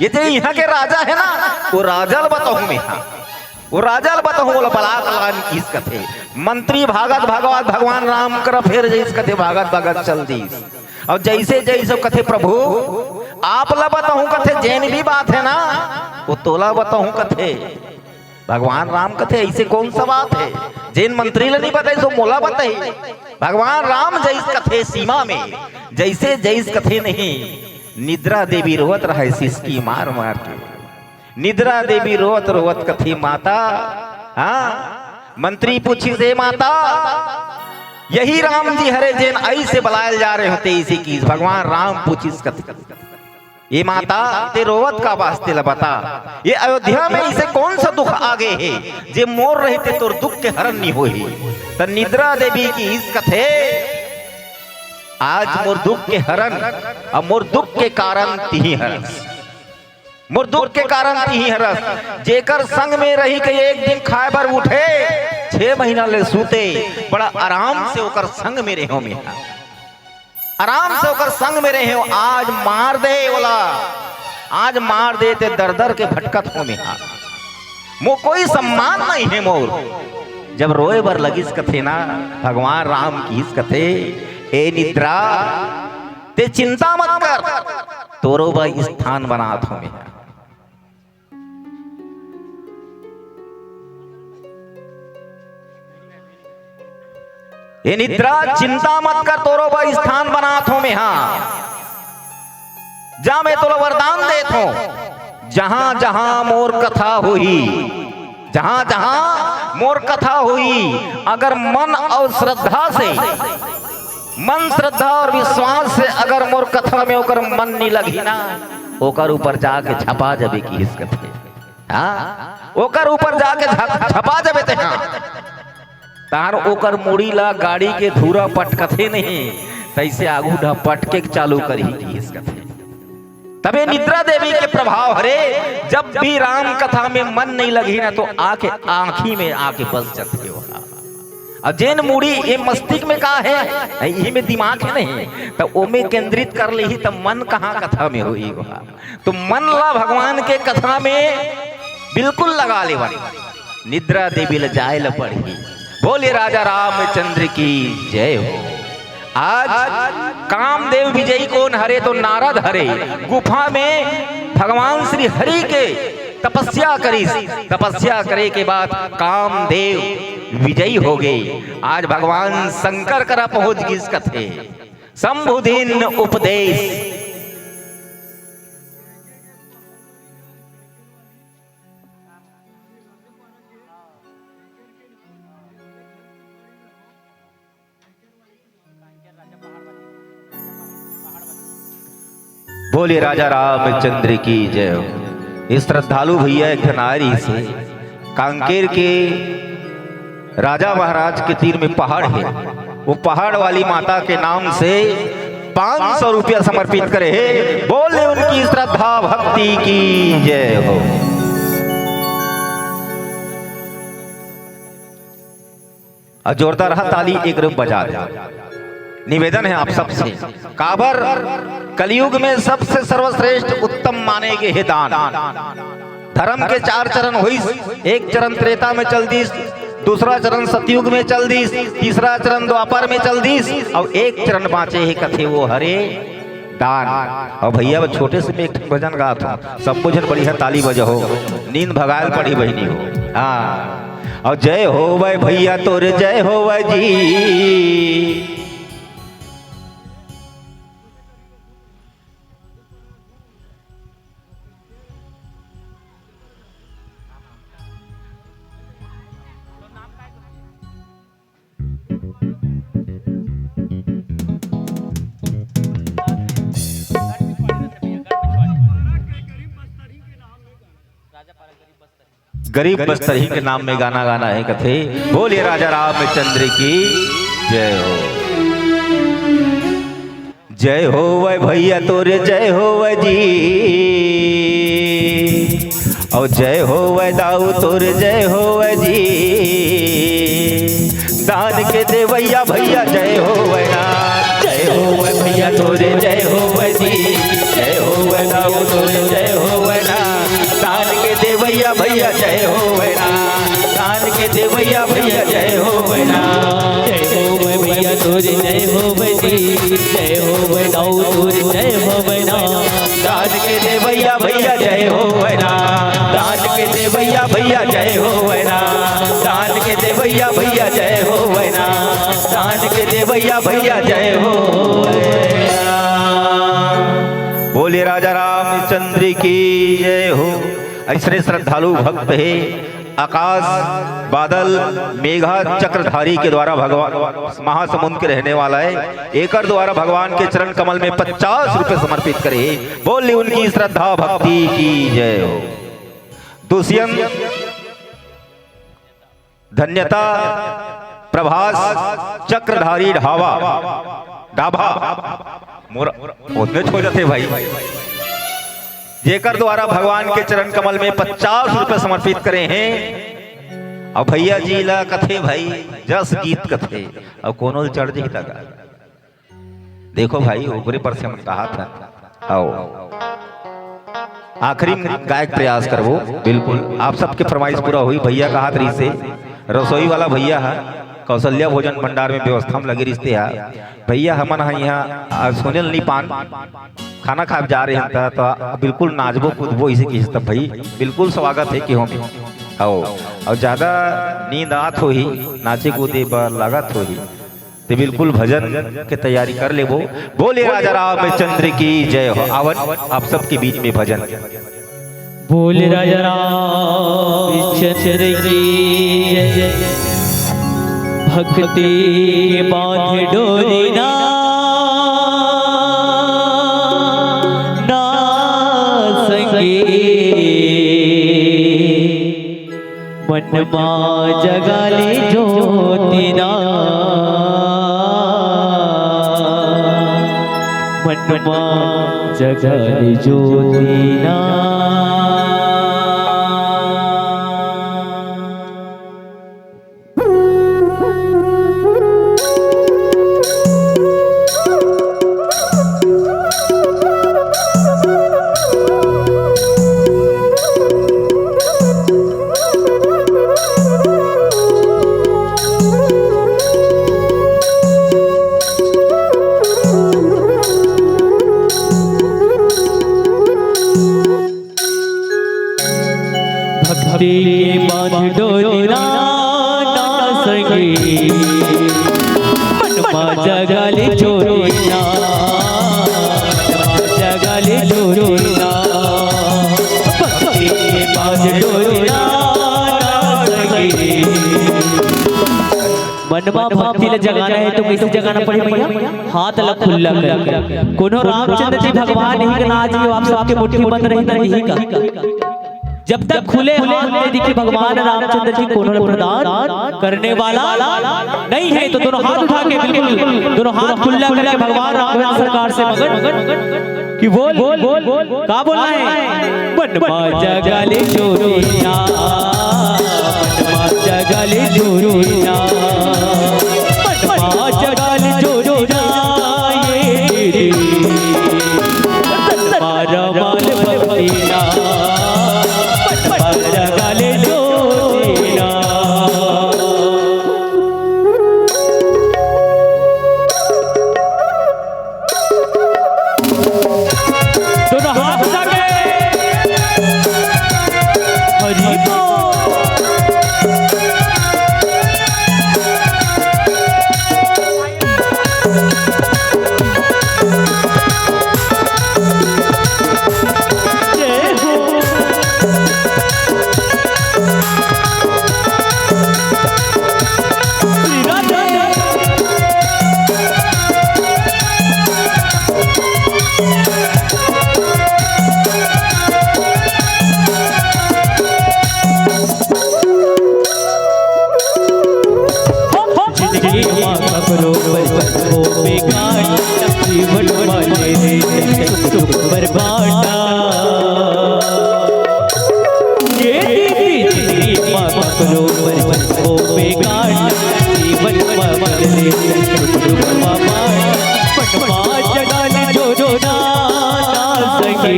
ये जे यहाँ के राजा है ना, वो राजा ला बताहूँ मैं, हाँ। वो राजा ला बताहूँ, बोला बलात लान किस कथे। मंत्री भागत भागवत भगवान राम करा फेर जइस कथे, भागत भागत चल दीस। अउ जइसे जइसे कथे, "प्रभु, आप ला बताहूँ," कथे, "जेन भी बात है ना, वो तोला बताहूँ," कथे। भगवान राम कथे, "ऐसे कौन सा बात है? जेन मंत्री ला नहीं बताई, सो मोला बताई।" भगवान राम जइस कथे सीमा में, जइसे जइस कथे नहीं, निद्रा देवी रोवत रहे सिसकी मार मार के। निद्रा देवी रोवत रोवत कथे, "माता," हाँ, मंत्री पूछिस, "ए माता, यही राम जी हरे जेन अइसे बलायल जा रहे होते, इसी की।" भगवान राम पूछिस कथे, "ए माता, ते रोवत का बहस, तेला बता, ये अयोध्या में इसे कौन सा दुख आ गे हे, जे मोर रहिते तोर दुख के हरण नहीं होही?" त निद्रा देवी किहिस कथे, "आज मोर दुख के हरण, अब मोर दुख के कारण तिही हरस, मोर दुख के कारण तिही हरस, जेकर संग में रही के एक दिन खाए बर उठे, छह महीना ले सूते, बड़ा आराम से ओकर संग में रहे हो मैं।" आराम से ओकर संग में रहे हो, आज मार दे ओला, आज मार दे ते दर दर के भटकत हो मेहा। मो कोई सम्मान नहीं है मोर। जब रोए बर लगिस कथे ना, भगवान राम किहिस कथे, ए निद्रा, ते चिंता मत कर, तोरो बर स्थान बनात हों मैं। ए निद्रा, चिंता मत कर, तोरो बर स्थान बनात हों मैं हा। जा, मैं तोला वरदान देत हों, जहां जहां मोर कथा होही, जहां जहां मोर कथा होही, अगर मन अउ श्रद्धा से, मन, श्रद्धा अउ विश्वास से अगर मोर कथा में ओकर मन नी लगही ना, ओकर ऊपर जाके झपा जबे किहिस कथे। हाँ, ओकर ऊपर जाके झप-, झपा जबे ते, हाँ। तहार ओकर मुड़ी ला गाड़ी के धूरा पटकथे नहीं, तइसे आगू ढा पटके के चालू करही किहिस कथे। तबे निद्रा देवी के प्रभाव हरे, जब भी राम कथा में मन नहीं लगही ना, तो आके आंखी में आके बस जाथे ओहा। अउ जेन मुड़ी ए मस्तिष्क में का हे, इही में दिमाग हे नहीं, त ओमे केंद्रित कर लेही, त मन कहाँ कथा में होही ओहा। तो मन ला भगवान के कथा में बिल्कुल लगा लेवन। निद्रा देवी ल जाए ल पड़ही। बोले राजा रामचंद्र की जय हो। आज कामदेव विजयी कोन हरे? तो नारद हरे। गुफा में भगवान श्री हरि के तपस्या करिस। तपस्या करे के बाद कामदेव विजयी हो गए। आज भगवान शंकर करा पहुंच गिस कथे। शंभुदिन उपदेश। बोले राजा रामचंद्र की जय हो। ये श्रद्धालु भैया एक ठन आए रहिस हे, कांकेर के राजा महाराज के तीर में पहाड़ हे, वो पहाड़ वाली माता के नाम से पाँच सौ रुपया समर्पित करे हे। बोले उनकी श्रद्धा भक्ति की जय हो। अउ जोरदार हा ताली एक रुप बजा दे। निवेदन हे आप सबसे, काबर कलयुग में सबसे सर्वश्रेष्ठ उत्तम माने गे हे दान। धर्म के चार चरण होइस, एक चरण त्रेता में चल दिस, दूसरा चरण सतयुग में चल दिस, तीसरा चरण द्वापर में चल दिस, अउ एक चरण बांचे हे कथे वो हरे दान। अउ भैया, बस छोटे से मैं एक ठन भजन गात हों, सबो झन बढ़िया ताली बजाहू, नींद भगायल पड़ही बहिनी हो। हाँ, अउ जय होवय भैया तोर जय होवय जी। गरीब बस्तरही के नाम में गाना गाना हे कथे। बोले राजा रामचंद्र की जय हो। जय होवय भैया तोर जय होवय जी, अउ जय होवय दाऊ तोर जय होवय जी। दान के देवैया भैया जय होवय ना। जय होवय भैया तोर जय होवय जी, जय होवय दाऊ तोर जय होवय ना। दान के देवैया भैया जय होवय ना, दान के देवैया भैया जय होवय ना। जय होवय भैया तोर जय होवय जी, जय होवय दाऊ तोर जय होवय ना। दान के देवैया भैया जय होवय ना, दान के देवैया भैया जय होवय ना, दान के देवैया भैया जय होवय ना, दान के देवैया भैया जय होवय ना। बोले राजा रामचंद्र की जय हो। अइसने श्रद्धालु भक्त हे आकाश, बादल, मेघा चक्रधारी के द्वारा भगवान महासमुंद के रहने वाला हे, एकर द्वारा भगवान के चरण कमल में पचास रुपए समर्पित करे हे। बोल ली उनकी श्रद्धा भक्ति की जय हो। दुष्यंत धन्यता प्रभास चक्रधारी ढाबा, ढाबा, मोर ओतने हो जाते भाई, जेकर द्वारा भगवान के चरण कमल में पचास रुपए समर्पित करे हे। अउ भैया जी ला कथे भाई जस गीत कथे, अउ कोनो ल चढ़ जही तगा। देखो भाई, ओकरे पर से हम कहा था, आओ। आखिरी गायक प्रयास करबो। बिल्कुल, आप सबके फरमाइश पूरा होही। भैया कहत रहिसे, रसोई वाला भैया ह, कौशल्या भोजन भंडार में व्यवस्था में लगे रहिसे ह। भैया, हमन ह इहाँ, आ, सुने ल नइ पान, खाना खाए जा रहे हन, त, त बिल्कुल नाचबो कूदबो, इसे किहिस त भाई, बिल्कुल स्वागत हे कि हम। आओ, अउ ज्यादा नींद आत होही, नाचे कूदे बर लागत होही, ते बिल्कुल भजन के तैयारी कर लेबो। बोले राजा रामचंद्र की जय हो। आवन आप सबके बीच में भजन। बोल राजा रामचंद्र की जय। भक्ति के बांध डोरी ना, ना संगी। मन मा जगा ले ज्योति ना, मन मा जगा ले ज्योति ना। भक्ति के बांध डोरी ना, ना संगी। मन मा जगा ले ज्योति ना, मन मा जगा ले ज्योति ना। भक्ति के बांध डोरी ना, ना संगी। मन मा भक्ति ला जगाना हे त कइसे जगाना पड़ही भैया? हाथ ला खुल्ला करके। कोनो रामचंद्र जी भगवान ही के नाच जो आप सबके मुट्ठी बंद रही त दिही का? जब तक खुले हाथ नइ दिखे भगवान रामचंद्र जी, कोनो ला प्रदान करने वाला नइ हे। त दोनों हाथ उठा के बिल्कुल दोनों हाथ खुल्ला करके भगवान राघवेंद्र सरकार से मगन कि बोल, बोल, बोल, का बोलना हे? मन मा जगा ले ज्योति ना, मन मा जगा ले ज्योति ना, मन मा जगा ले ज्योति ना, ये तेरी मारा माल भक्ति ना, मन मा जगा ले ज्योति ना। दोनों हाथ उठा के। हरि बोल। जय हो। जिंदगी मा ककरो बर हो बेकार, जीवन मा ले ले सुख दुख बर बांटा। ये दीदी, जिंदगी मा ककरो बर हो बेकार, जीवन मा ले ले सुख दुख बर बांटा। पटवा जगा ले जो जो ना, ना सके।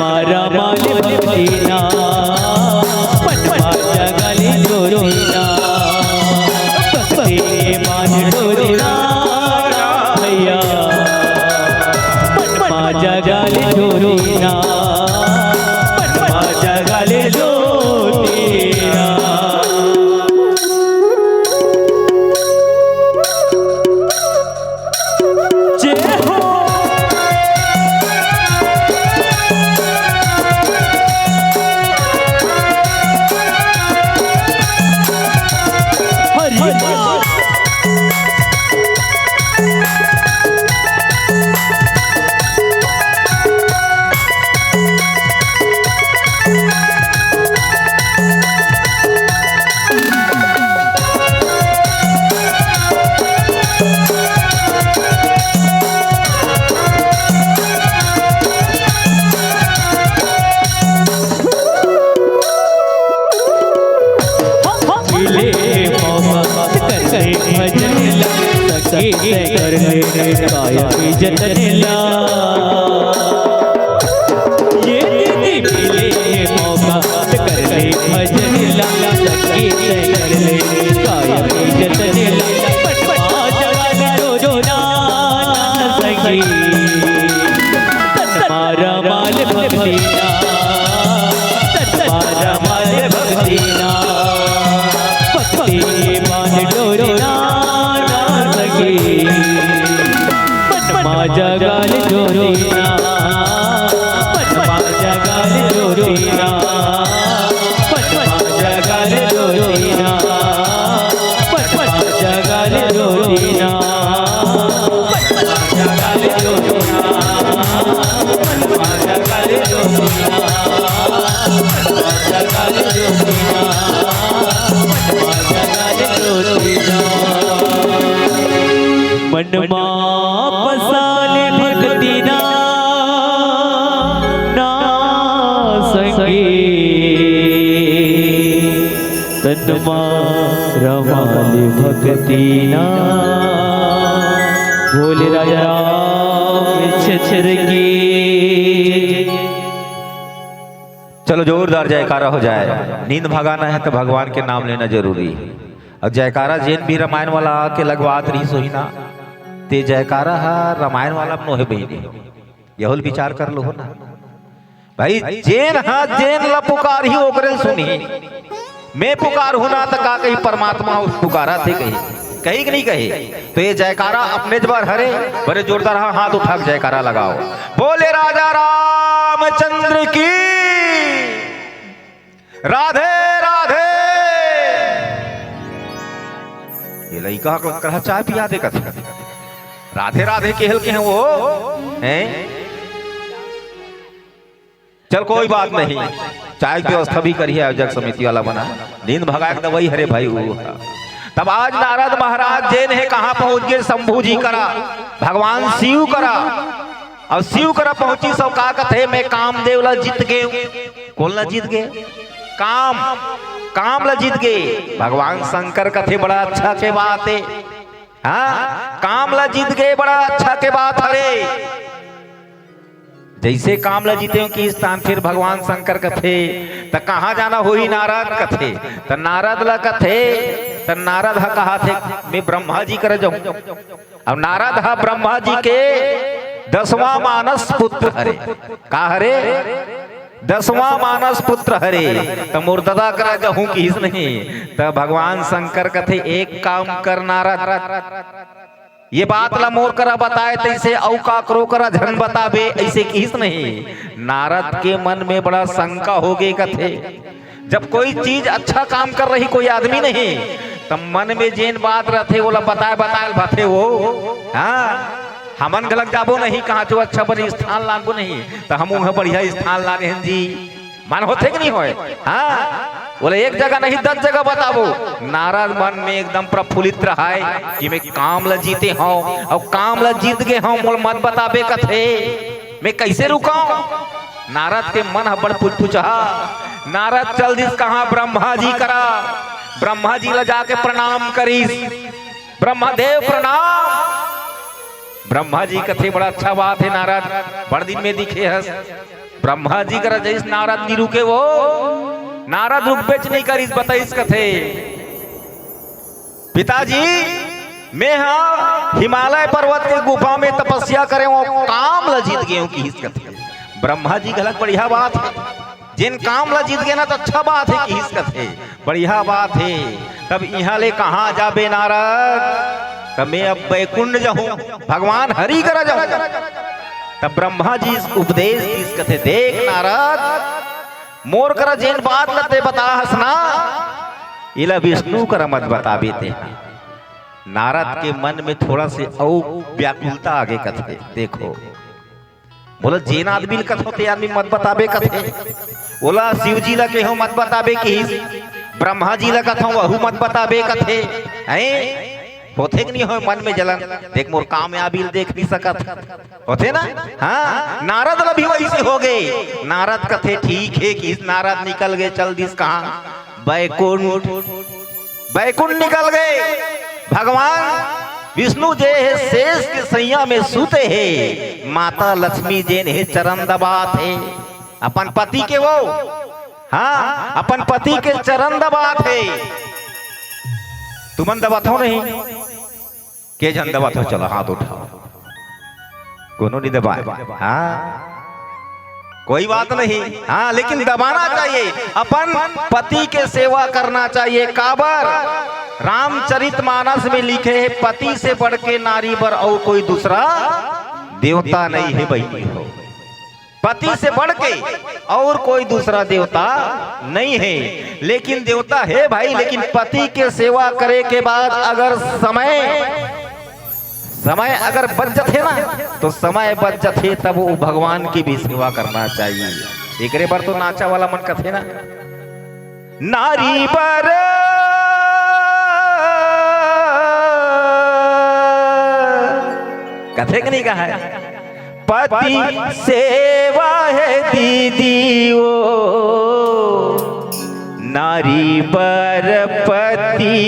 मारा माल भक्ति ना, पटवा जगा ले ज्योति ना, भक्ति के बांध डोरी ना, भैया, पटवा जगा ले ज्योति ना, पटवा जगा ले ज्योति ना। जय हो। हरि बोल। मिले मौका करके भजन ला, सके से कर ले काया की जतन ला। मन मा पसाले भक्ति ना, ना संगे, तन मा रमाले भक्ति ना। बोले राजा रामचंद्र की। चलो, जोरदार जयकारा हो जाए। नींद भगाना है तो भगवान के नाम लेना जरूरी है। अउ जयकारा जेन भी रामायण वाला आके लगवात रहिस होही ना, ते जयकारा ह रामायण वाला म नोहे बहिनी, यहू ल विचार कर लो हो ना भाई। जेन ह जेन ल पुकारही ओकरे ल सुनही। मैं पुकारहूं ना त का कही, परमात्मा ह पुकारा थे कही, कही कि नहीं कही? तो ये जयकारा अपने ज बर हरे। बड़े जोरदार हा-, हाथ उठा के जयकारा लगाओ। बोले राजा रामचंद्र की। राधे राधे। ये लइका ह करा चाय पिया दे कथे। राधे राधे केहल के हैं वो, हैं? चल कोई बात नहीं, चाय की व्यवस्था भी करी है आयोजक समिति वाला बना। नींद भगाए के दवाई हरे भाई वो। तब आज नारद महाराज जेन हे कहाँ पहुंच गए? शंभू जी करा, भगवान शिव करा। अउ शिव करा पहुंचिस अउ का कथे, मैं कामदेव ला जीत गेंव। कोन ला जीत गे? काम, काम ला जीत गे। भगवान शंकर कथे बड़ा अच्छा के बात हे। हाँ, काम ला जीत गे बड़ा अच्छा के बात हरे। जइसे काम ला जीतेंव किहिस तान फिर भगवान शंकर कथे, त कहाँ जाना होही नारद कथे, त नारद ला कथे, त नारद ह कहा थे, मैं ब्रह्मा जी करा जाहूं। अब नारद ह ब्रह्मा जी के दसवां मानस पुत्र हरे। का हरे? दसवां मानस पुत्र हरे। त मोर ददा करा जाहूं किहिस नहीं। त भगवान शंकर कथे, एक काम कर नारद, ये बात ला मोर करा बताए तइसे अउ काकरो करा झन बताबे, अइसे किहिस नहीं। नारद के मन में बड़ा शंका हो गे कथे। जब कोई चीज अच्छा काम कर रही कोई आदमी नहीं, त मन में जेन बात रथे, ओला बताए, बताए ल भाथे वो। हाँ, हमन घलक जाबो नहीं, कहाँ जो अच्छा बने स्थान लानबो नहीं, त हम उहाँ बढ़िया स्थान लाने हन जी। मन होथे कि नहीं होय? हाँ, ओला एक जगह नहीं, दस जगह बताबो। नारद मन में एकदम प्रफुल्लित रहाय कि मैं काम ला जीते हंव, अउ काम ला जीत गे हंव, मोला मत बताबे कथे। मैं कइसे रुकंव? नारद के मन ह बड़ पुचपुचहा। नारद चल दिस कहाँ? ब्रह्मा जी करा। ब्रह्मा जी ला जाके प्रणाम करिस। ब्रह्मा देव प्रणाम। ब्रह्मा जी कथे, बड़ा अच्छा बात हे नारद, बड़ दिन में दिखे हस। ब्रह्मा जी करा जइस नारद नी रुके वो, नारद रुकबेच नहीं करिस, बताइस कथे, पिताजी, मैं हा हिमालय पर्वत के गुफा में तपस्या करेंव, काम ला जीत गेंव किहिस कथे। ब्रह्मा जी घलक बढ़िया बात हे, जेन काम ला जीत गे ना, त अच्छा बात हे किहिस कथे, बढ़िया बात हे। तब इहाँ ले कहाँ जाबे नारद? तब मैं अब बैकुंठ जाहूं, भगवान हरि करा जाहूं। तब ब्रह्मा जी उपदेश दिस कथे, देख नारद, मोर करा जेन बात ला ते बता हस ना, एला विष्णु करा मत बताबे ते। नारद के मन में थोड़ा से अउ व्याकुलता आगे कथे, देखो, बोला, जेन आदमी ल कथो ते आदमी मत बताबे कथे। ओला शिव जी ला कहो मत बताबे किहिस, ब्रह्मा जी ला कथो वहू मत बताबे कथे। हैं? होथे कि नहीं होय मन में जलन? देख मोर कामयाबी ल देख नहीं सकत। होथे ना? हाँ, नारद ला भी वइसे हो गे। नारद कथे ठीक हे किहिस, नारद निकल गे, चल दिस कहाँ? बैकुंठ। बैकुंठ निकल गे। भगवान विष्णु जे हे शेष के सइयां में सुते हे, माता लक्ष्मी जेन हे चरण दबात हे अपन पति के वो, हाँ, अपन पति के चरण दबात हे। तुमन दबाथो नहीं? के झन दबाथो, चलो हाथ उठाओ। कोनो नहीं दबाए। हाँ, कोई बात नहीं। हाँ, लेकिन दबाना चाहिए, अपन पति के सेवा करना चाहिए। काबर? रामचरित मानस में लिखे हे, पति से बढ़ के नारी बर अउ कोई दूसरा देवता नहीं हे बहिनी हो। पति से बढ़ के अउ कोई दूसरा देवता नहीं हे। लेकिन देवता हे भाई, लेकिन पति के सेवा करे के बाद अगर समय समय अगर बच जथे ना, तो समय बच जथे, तब वो भगवान की भी सेवा करना चाहिए। एकरे बर तो नाचा वाला मन कथे ना, नारी बर कथे के नहीं कहा है? पति सेवा है दीदी ओ, नारी बर पति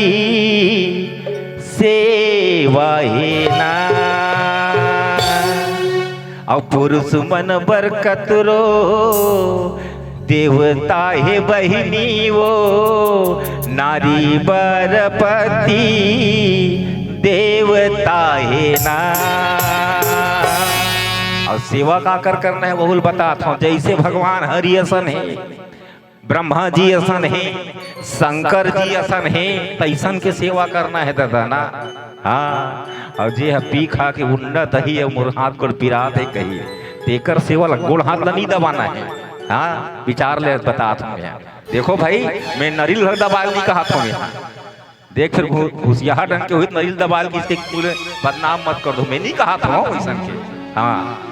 सेवा है ना। अउ पुरुष मन बर कतरो देवता हे बहिनी वो, नारी बर पति देवता हे ना। अउ सेवा काकर करना हे, वहू ल बतात हंव। जइसे भगवान हरि असन हे, ब्रह्मा जी असन हे, शंकर जी असन हे, तइसन के सेवा करना हे दादा ना। हाँ, अउ जे ह पी खा के उंडत ही अउ मोर हाथ गोड़ पिरात हे कही, तेकर सेवा ल गोड़ हाथ ल नइ दबाना हे। हाँ, विचार ले बतात हंव मैं। देखो भाई, मैं नरिल ल दबाय ल नइ कहत हंव मैं। देख, फिर घु-, घुसियाहा ढंग के होही त नरिल दबाय ल किसके पूरे बदनाम मत कर दो, मैं नइ कहत हंव अइसन के। हाँ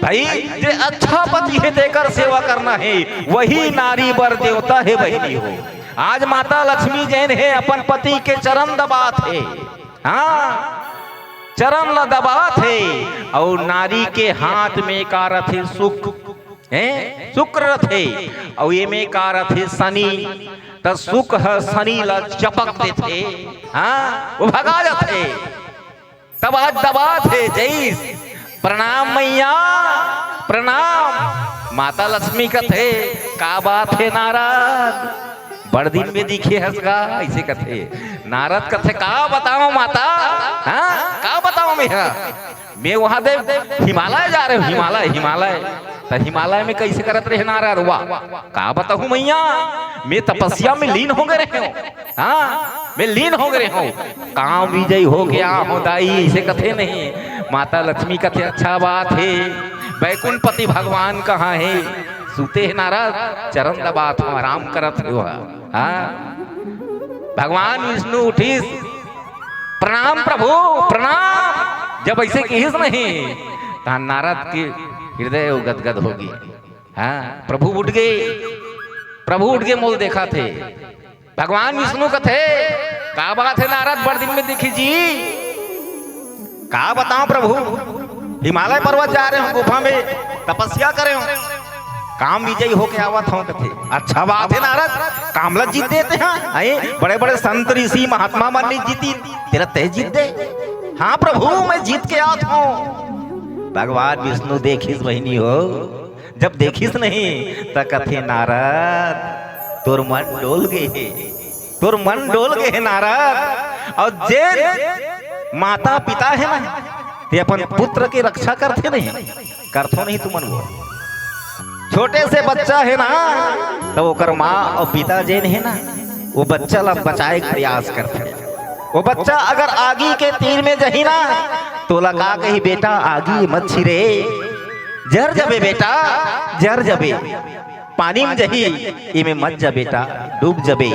भाई, जे अच्छा पति हे तेकर सेवा करना हे, वही नारी बर देवता हे बहिनी हो। आज माता लक्ष्मी जेन हे अपन पति के चरण दबात हे, हाँ, चरण ल दबात हे। अउ नारी के हाथ में का रथे? सुक, हैं? सुक्र रथे। अउ एमे का रथे? शनि। त सुक ह शनि ल चपक देथे, हाँ, वो भगा जाथे। तब आज दबात हे जइस, "प्रणाम मैया, प्रणाम।" माता लक्ष्मी कथे, "का बात हे नारद, बड़ दिन में दिखे हस गा?" अइसे कथे। नारद कथे, "का बतावं माता, हाँ, का बतावं मैं हा? मैं वहां दे हिमालय जा रहे हंव, हिमालय, हिमालय।" त हिमालय में कइसे करत रहे नारद? वाह, का बताहूं मैया, मैं तपस्या में लीन हो गे रहे हंव। हाँ, मैं लीन हो गे रहे हंव, काम विजय होके आए हंव दाई, अइसे कथे नहीं। माता लक्ष्मी कथे, "अच्छा बात हे, बैकुंठपति भगवान कहां हे?" सुते हे नारद, चरण दबात हंव, आराम करत हे वो। हाँ, भगवान विष्णु उठिस, "प्रणाम प्रभु, प्रणाम।" जब अइसे किहिस नहीं, त नारद के हृदय गदगद होगे। हाँ, प्रभु उठ गे, प्रभु उठ गे, मोला देखत हे। भगवान विष्णु कथे, "का बात हे नारद, बड़ दिन में दिखे जी?" "का बतावं प्रभु, हिमालय पर्वत जा रहे हंव, गुफा में तपस्या करे हंव, काम विजयी होके आवत हंव।" कथे, "अच्छा बात हे नारद, काम ल जीत देते हैं, हैं? बड़े-बड़े संत ऋषि महात्मा मन नइ जीतिन, तेला तैं जीत दे।" "हाँ प्रभु, मैं जीत के आवत हंव।" भगवान विष्णु देखिस बहिनी हो, जब देखिस नहीं, त कथे, "नारद, तोर मन डोल गे हे, तोर मन डोल गे हे नारद।" अउ जेन माता पिता हे ना, ते अपन पुत्र के रक्षा करथे नहीं, करथो नहीं तुमन वो। छोटे से बच्चा हे ना, त ओकर माँ अउ पिता जेन हे ना, वो बच्चा ला बचाए के प्रयास करथे। वो बच्चा अगर आगी के तीर में जही ना, त ओला का कही, "बेटा, आगी मत छिरे, जर जबे बेटा, जर जबे, पानी में जही, एमे मत जा बेटा, डूब जबे।"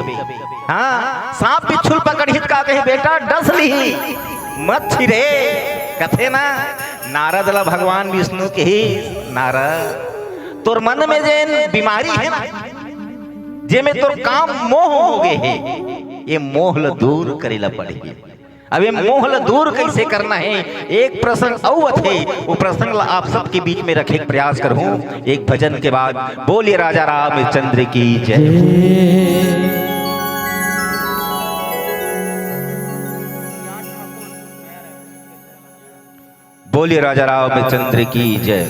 हाँ, सांप बिच्छू ल पकड़ही त का कही, "बेटा, डस लिही, मत छिरे।" कथे ना, नारद ला भगवान विष्णु कही, "नारद, तोर मन में जेन बीमारी हे ना, जेमे तोर काम मोह हो गे हे, ये मोह ल दूर करे ला पड़ही।" अब ये मोह ल दूर कइसे करना हे, एक प्रसंग अउ अथे, वो प्रसंग ला आप सबके बीच में रखे के प्रयास करहूं एक भजन के बाद। बोलिए राजा रामचंद्र की जय। बोलिए राजा रामचंद्र की जय।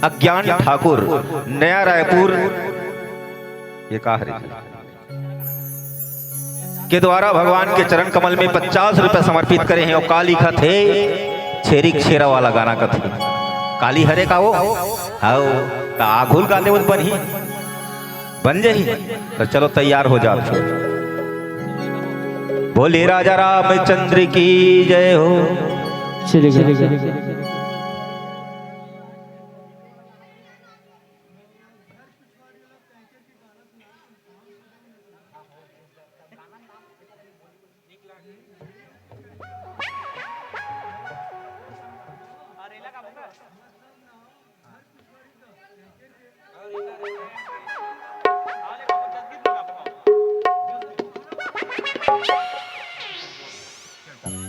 अज्ञान ठाकुर, नया रायपुर, ये का हरे जी? के द्वारा भगवान के चरण कमल में पचास रुपए समर्पित करे हे। अउ का लिखत हे? छेरी के छेरा वाला गाना कथे। काली हरे का वो? हव, त आघू ल गा देवत बनही। बन जाही। त चलो तैयार हो जात हे। बोले राजा रामचंद्र की जय हो। चलिए, चलिए।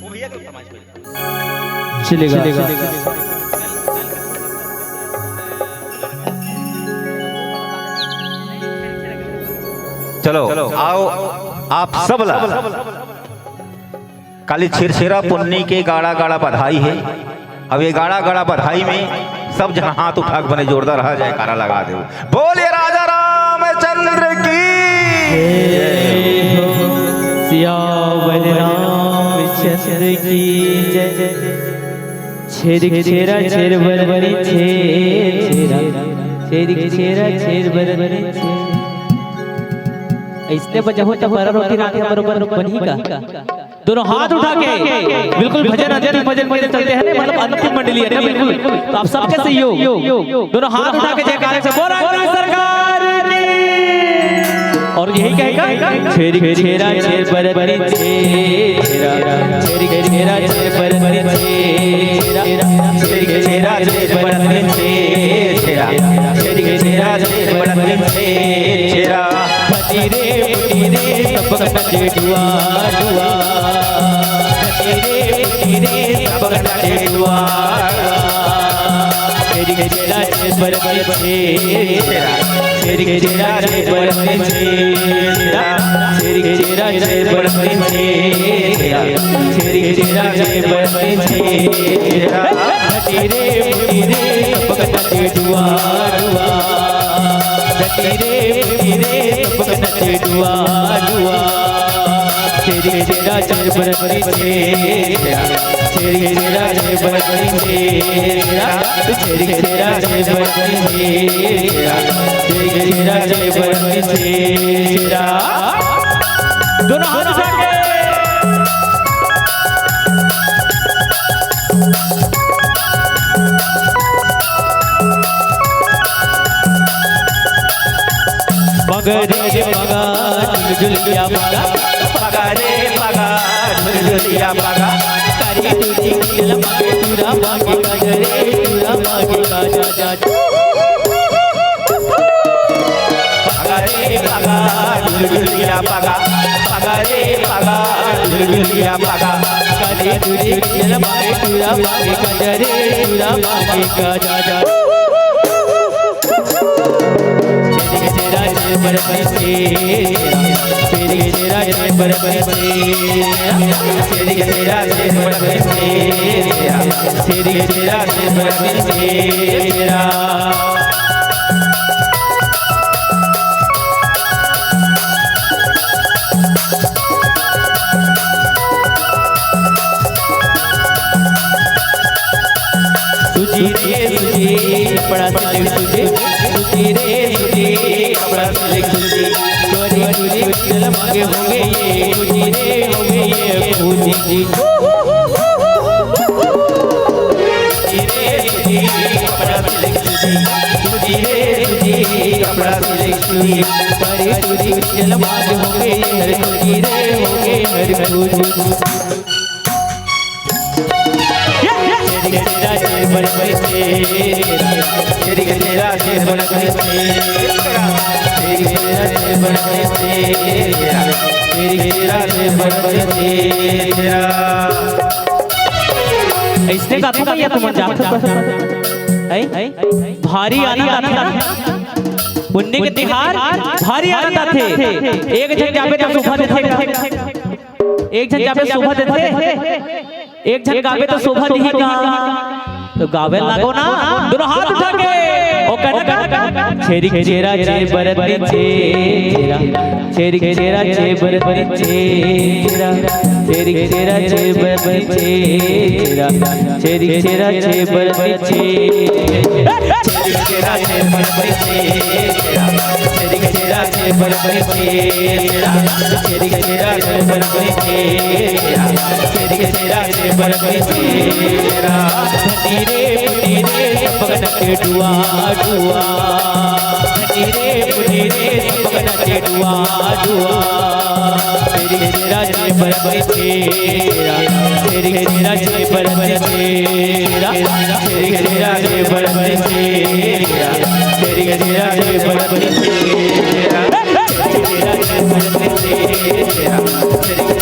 वो भैया के फरमाइश पे। चलेगा। चलो, आओ, आप सब ला काली छेरछेरा पुन्नी के गाड़ा गाड़ा बधाई हे। अब ये गाड़ा गाड़ा बधाई में सब झन हाथ उठा के बने जोरदार हा जयकारा लगा देव। बोलिए राजा रामचंद्र की। जय हो सियावर रामचंद्र की जय। छेरिक छेरा छेर बरबरी छेर छेरा, छेरिक छेरा छेर बरबरी छेर। अइसने बजाहू त बरा रोटी रांधे बरोबर बनही का? दोनों हाथ उठा के बिल्कुल भजन, अंतिम भजन के चलते हैं ना, मतलब अंतिम मंडली है ना, बिल्कुल। तो आप सबके सहयोग, दोनों हाथ उठा के जयकारे से बोल रामचंद्र सरकार की। और यही कहेगा, छेरिक छेरा छेर बरबरी छेरा, छेरिक छेरा छेर बरबरी छेरा, छेरिक छेरा छेर बरबरी छेरा, छेरिक छेरा छेर बरबरी छेरा। फटी रे फटी रे सबक नचे डुआ डुआ। फटी रे फटी रे सबक नचे डुआ डुआ। छेरिक छेरा छेर बरबरी छेरा। छेरिक छेरा छेर बरबरी छेरा। छेरिक छेरा छेर बरबरी छेरा। छेरिक छेरा छेर बरबरी छेरा। फटी रे फटी रे सबक नचे डुआ डुआ। फटी रे फटी रे सबक नचे डुआ डुआ। छेरिक छेरा छेर बरबरी छेरा। छेरिक छेरा छेर बरबरी छेरा। छेरिक छेरा छेर बरबरी छेरा। छेरिक छेरा छेर बरबरी छेरा। दोनों हाथ उठा के। पगा रे पगा, झुलझुलिया पगा। पगा रे पगा, झुलझुलिया पगा। कारी टूटी की लपके टूरा मांगे का रे, टूरा मांगे का जा जा। पगा रे पगा, झुलझुलिया पगा। पगा रे पगा, झुलझुलिया पगा। कारी टूटी की लपके टूरा मांगे का रे, टूरा मांगे का जा जा। छेरिक छेरा छेर बरबरी छेरा, छेरिक छेरा छेर बरबरी छेरा, छेरिक छेरा छेर बरबरी छेरा, छेरिक छेरा छेर बरबरी छेरा। सूजी रे सूजी, कपड़ा सिले सूजी। सूजी रे सूजी, कपड़ा सिले सूजी। गोरी गोरी चल मांगे हो गई ये, सूजी रे हो गई ये, सूजी। सूजी रे सूजी, कपड़ा सिले सूजी। सूजी रे सूजी, कपड़ा सिले सूजी। गोरी गोरी चल मांगे हो गई ये, सूजी रे हो गई ये, सूजी। छेरिक छेरा छेर बरबरी छेरा, छेरिक छेरा छेर बरबरी छेरा, छेरिक छेरा छेर बरबरी छेरा, छेरिक छेरा छेर बरबरी छेरा। अइसने गाथो भैया तुमन जाथो। हैं? भारी आनंद आथे। पुन्नी के तिहार भारी आनंद आथे। एक झन जाबे त शोभा देथे। एक झन जाबे शोभा देथे, एक झन गाबे त शोभा दिही का? त गाबे लागो ना, दोनों हाथ उठा के। ओ कनक, छेरिक छेरा छेर बरबरी छेरा, छेरिक छेरा छेर बरबरी छेरा, छेरिक छेरा छेर बरबरी छेरा, छेरिक छेरा छेर बरबरी छेरा। छेरिक छेरा छेर बरबरी छेरा, छेरिक छेरा छेर बरबरी छेरा, छेरिक छेरा छेर बरबरी छेरा, छेरिक छेरा छेर बरबरी छेरा। फटी रे फटी रे सबक नचे डुआ डुआ। फटी रे फटी रे सबक नचे डुआ डुआ। छेरिक छेरा छेर बरबरी छेरा, छेरिक छेरा छेर बरबरी छेरा, छेरिक छेरा छेर बरबरी छेरा, छेरिक छेरा छेर बरबरी छेरा, छेरिक छेरा छेर बरबरी छेरा, छेरिक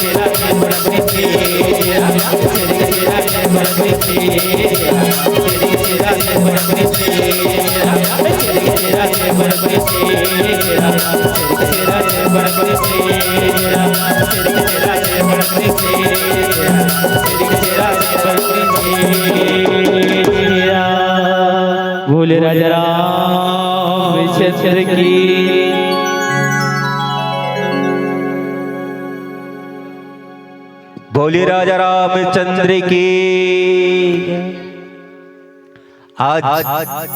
बोले राजा रामचंद्र की। बोले राजा रामचंद्र की। आज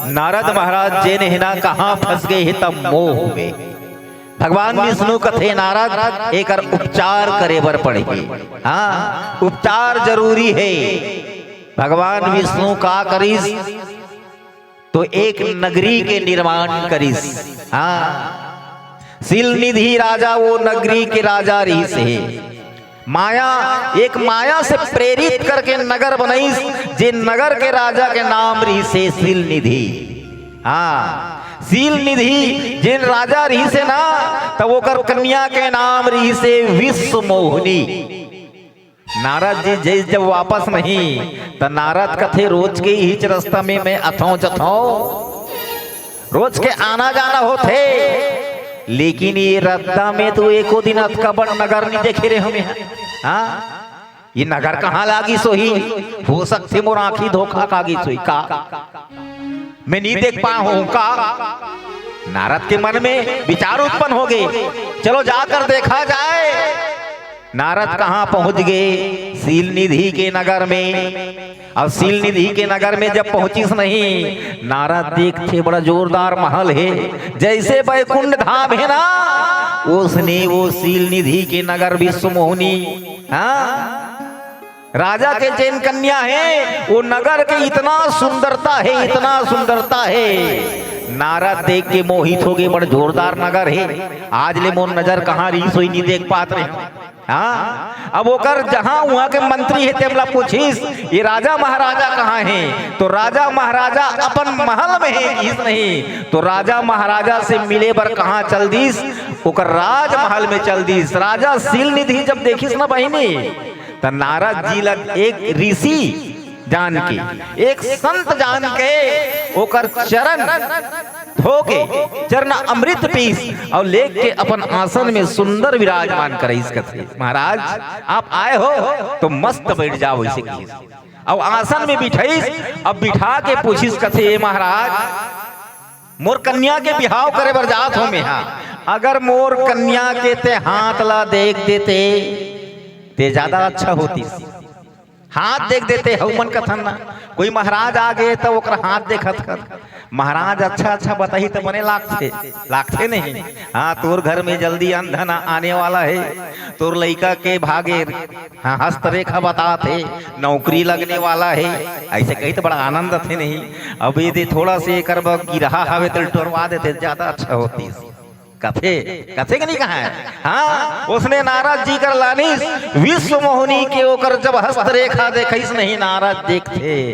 नारद महाराज जेन हे ना, कहाँ फंस गए हे तब मोह में। भगवान विष्णु कथे, नारद, एकर उपचार करे बर पड़ही। हाँ, उपचार जरूरी हे। भगवान विष्णु का करिस, तो एक नगरी के निर्माण करिस। हाँ, शील निधि राजा वो नगरी के राजा रहिस हे। माया, एक माया से प्रेरित करके नगर बनइस, जे नगर के राजा के नाम रहिस हे शील निधि। हाँ, शील निधि जेन राजा रहिस हे ना, तब ओकर कन्या के नाम रहिस हे विश्व मोहिनी। नारद जी जइस जब वापस नहीं, त नारद कथे, "रोज के इहीच रस्ता में मैं अथौं जथौं, रोज के आना जाना होथे, लेकिन ये रद्दा में तो एको दिन अतका बड़ नगर नहीं देखे रहे हमें। हाँ, ये नगर कहाँ लागिस होही? हो सकथे मोर आँखी धोखा खा गिस होही का?" मैं नहीं देख पाए हूँ का?" नारद के मन में विचार उत्पन्न हो गए, "चलो जाकर देखा जाए।" नारद कहाँ पहुँच गए? शील निधि के नगर में। अब शील निधि के नगर में जब पहुँचिस नहीं, नारद देखथे बड़ा जोरदार महल हे, जैसे बैकुंठ धाम हे ना, ओसने वो शील निधि के नगर विश्व मोहिनी। हाँ, राजा के जेन कन्या हे, वो नगर के इतना सुंदरता हे, इतना सुंदरता हे। नारद देख के मोहित हो गए, बड़ जोरदार नगर हे। आज ले मोर नजर कहाँ रहिस होही, नहीं देख पात रहे। हाँ, अब ओकर जहाँ उहाँ के मंत्री हे, तेमला पूछिस, "ये राजा महाराजा कहाँ हे?" तो राजा महाराजा अपन महल में हे, किहिस नहीं। तो राजा महाराजा से मिले बर कहाँ चल दिस? ओकर राजमहल में चल दिस। राजा शील निधि जब देखिस ना बहिनी, त नारद जी ल एक ऋषि जान के, एक संत जान के ओकर चरण धो के, चरण अमृत पीस अउ लेके अपन आसन में सुंदर विराजमान करइस। कथे, "महाराज, आप आए हो तो मस्त बैठ जाओ," ऐसे कहिस। अब आसन में बिठाइस, अब बिठा के पूछिस, कथे, "ए महाराज, मोर कन्या के बिहाव करे बर जात हो मेहा, अगर मोर कन्या के ते हाथ ला देख देते, ते ज्यादा अच्छा होतिस। हाथ देख देते, हऊ मन कथन ना, कोई महाराज आ गए त ओकर हाथ देखत हन। महाराज अच्छा अच्छा बताही त बने लागथे, लागथे नहीं? हाँ, तोर घर में जल्दी अनधन आने वाला हे, तोर लइका के भागे, हाँ, हस्तरेखा बतात हे, नौकरी लगने वाला हे।" ऐसे कही त बड़ा आनंद आथे नहीं? अब ये दे थोड़ा से एकर ब-, गिरहा हवे त टोरवा देते, ज्यादा अच्छा होतिस। कथे, कथे के नहीं कहा है? हाँ, ओसने नारद जी कर लानिस, विश्व मोहिनी के ओकर जब हस्तरेखा देखइस नहीं, नारद देखथे,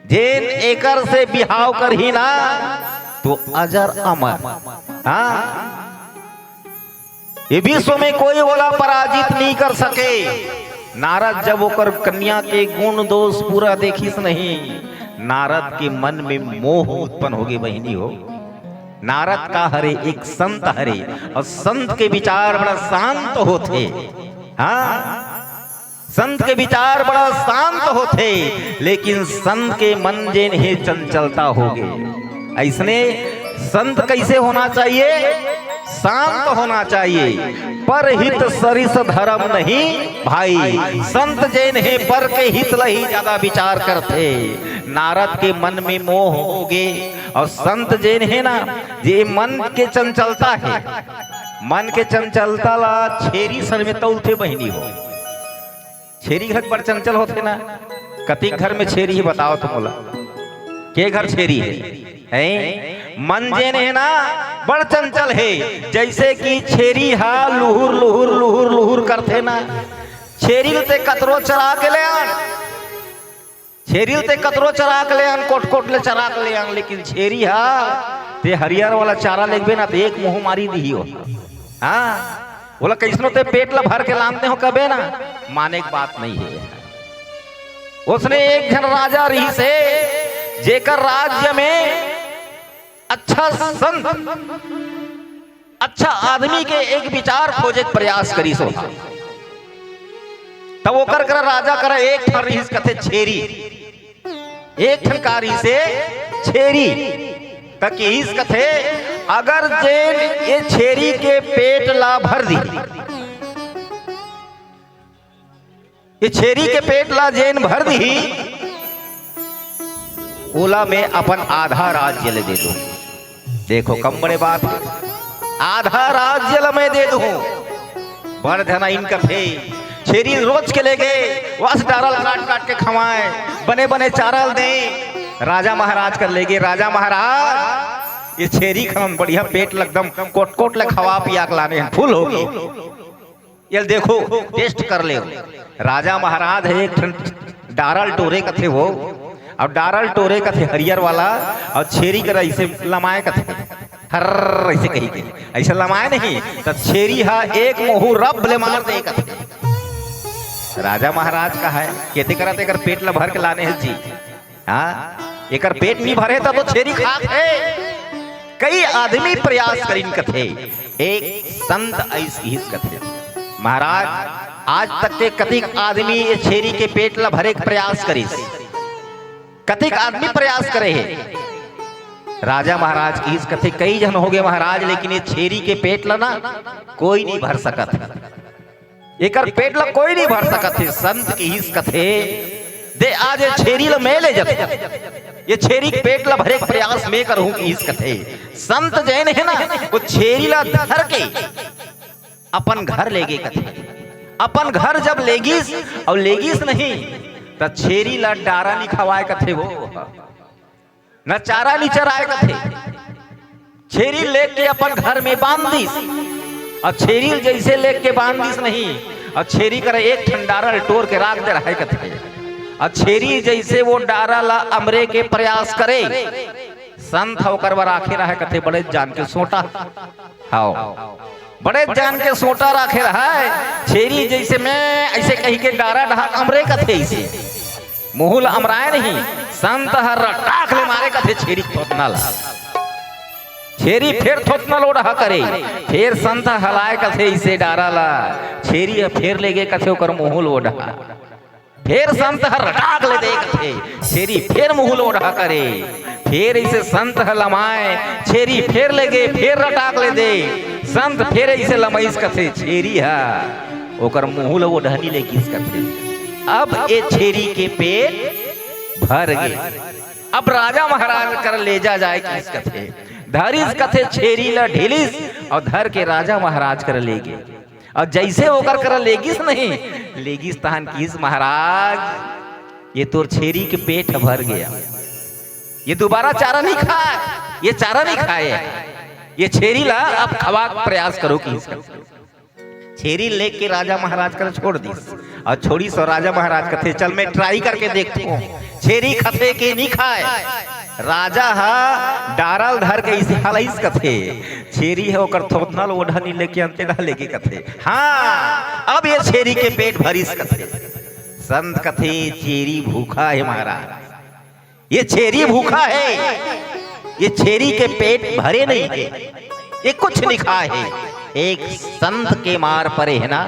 "जेन एकर से बिहाव करही ना, तो अजर अमर।" हाँ, ये विश्व में कोई ओला पराजित नहीं कर सके। नारद जब ओकर कन्या के गुण दोष पूरा देखिस नहीं, नारद के मन में मोह उत्पन्न होगे, बहिनी हो। नारद का हरे, एक संत हरे, अउ संत के विचार बड़ा शांत होथे। हाँ, संत के विचार बड़ा शांत होथे, लेकिन संत के मन जेन हे चंचलता होगे। अइसने संत कइसे होना चाहिए? शांत होना चाहिए। "परहित सरिस धरम नहीं भाई।" संत जेन हे पर के हित ल ही ज्यादा विचार करथे। नारद के मन में मोह होगे, अउ संत जेन हे ना, जे मन के चंचलता हे, मन के चंचलता ला छेरी सन में तौलथे, बहिनी हो। छेरी घक बड़ चंचल होथे ना। कतिक घर में छेरी हे, बताओ तो मोला, के घर छेरी हे? हैं? मन जेन हे ना, बड़ चंचल हे। जैसे कि छेरी हा लुहुर लुहुर लुहुर लुहुर करथे ना, छेरी ल ते कतरो चरा के ले आन, छेरी ल ते कतरो चरा के ले आन, कोट कोट ले चरा के ले आन, लेकिन छेरी हा ते हरियर वाला चारा लेगबे ना, ते एक मुँह मारी दिही हो। हाँ, बोला, "कइसनो ते पेट ला भर के लानते हो," कबे ना माने के बात नहीं हे। ओसने एक झन राजा रिहिस हे, जेकर राज्य में अच्छा संत, अच्छा आदमी के एक विचार खोजे के प्रयास करिस ओहा। तब ओकर करा, राजा करा एक ठन रिहिस कथे छेरी, एक ठन का रिहिस हे छेरी। त किहिस कथे, अगर जेन ये छेरी के पेट ला भर दी, ये छेरी के पेट ला जेन भर दिही, ओला मैं अपन आधा राज्य ले दे दूं। देखो, कम बड़े बात हे, आधा राज्य ला मैं दे दूं। बड़ झन आइन कथे, छेरी रोज के लेगे, बस डारा ल काट काट के खवाए, बने बने चारा ल दे। राजा महाराज कर लेगे, राजा महाराज ये छेरी खान बढ़िया पेट ल एकदम कोट कोट ले खवा पिया के लाने हन, फुल होगे। ये देखो, टेस्ट कर ले। राजा महाराज ह एक ठन डारा ल टोरे कथे वो, अउ डारा ल टोरे कथे हरियर वाला, अउ छेरी करा अइसे लमाए कथे, हर अइसे कही के, अइसे लमाए नहीं, त छेरी ह एक मुहू रब ले मार दे कथे। राजा महाराज कहे, केते करा तेकर पेट ल भर के लाने हे जी। हाँ, एकर पेट नी भरे त तो छेरी खात हे। कई आदमी प्रयास करिन कथे, एक संत अइस किहिस कथे, महाराज, आज तक के कतिक आदमी ये छेरी के पेट ल भरे के प्रयास करिस, कतिक आदमी प्रयास करे हे। राजा महाराज किहिस कथे, कई झन होगे महाराज, लेकिन ये छेरी के पेट ल ना कोई नी भर सकत। एकर पेट ल कोई नी भर सकत हे। संत किहिस कथे, दे आज ये छेरी ल मैं ले जथों, ये छेरी के पेट ल भरे के प्रयास मैं करहूं किहिस कथे। संत जेन हे ना, वो छेरी ल धर के अपन घर लेगे कथे। अपन घर जब लेगिस अउ लेगिस नहीं, त छेरी ल डारा नी खवाए कथे वो। न चारा नी चराए कथे। छेरी लेके अपन घर में बांध दिस। अउ छेरी ल जइसे लेके बांध दिस नहीं, अउ छेरी करा एक ठन डारा ल टोर के राख दे रहय कथे। अउ छेरी जइसे वो डारा ल अमरे के प्रयास करे, संत ह ओकर बर राखे रहय कथे, बड़े जान के सोटा। हव। बड़े जान के सोटा राखे रहय। छेरी जइसे मैं अइसे कहि के डारा डहा अमरे कथे अइसे। मुहूं ल अमराय नहीं, संत ह रटाक ले मारे कथे छेरी के थोथना ल। छेरी फेर थोथना ल ओ डहा करे, फेर संत ह हलाय कथे अइसे डारा ल। छेरी ह फेर लेगे कथे ओकर मुहूं ल ओ डहा। फेर संत ह रटाक ले दे कथे, छेरी फेर मुहूं ल ओ डहा करे। फेर अइसे संत ह लमाय, छेरी फेर लेगे, फेर रटाक ले दे। संत फेर अइसे लमइस कथे, छेरी ह ओकर मुहूं ल ओ डहनी ले गिस कथे। अब ए छेरी के पेट भर गे। अब राजा महाराज कर ले जा जाय किहिस कथे। धरिस कथे छेरी ल ढिलिस अउ धर के राजा महाराज कर ले गे। अउ जइसे ओकर करा लेगिस नहीं, लेगिस तहन किहिस, महाराज, ये तोर छेरी के पेट ह भर गे। ये दुबारा चारा नी खाय, ये चारा नी खाय, ये छेरी ला अब खवा के प्रयास करो किहिस। छेरी लेके राजा महाराज करा छोड़ दिस अउ छोड़िस अउ राजा महाराज कथे, चल मैं ट्राई करके देखथों, छेरी खथे के नी खाय। राजा ह डारा ल धर के अइसे हलाइस कथे, छेरी ह ओकर थोथना ल ओ डहनी लेके अंते डहा लेगे कथे। हाँ, अब ये छेरी के पेट भरिस कथे। संत कथे, छेरी भूखा हे महाराज, ये छेरी भूखा हे, ये छेरी के पेट भरे नहीं हे, ये कुछ नहीं खाय हे। एक संत के मार परे हे ना,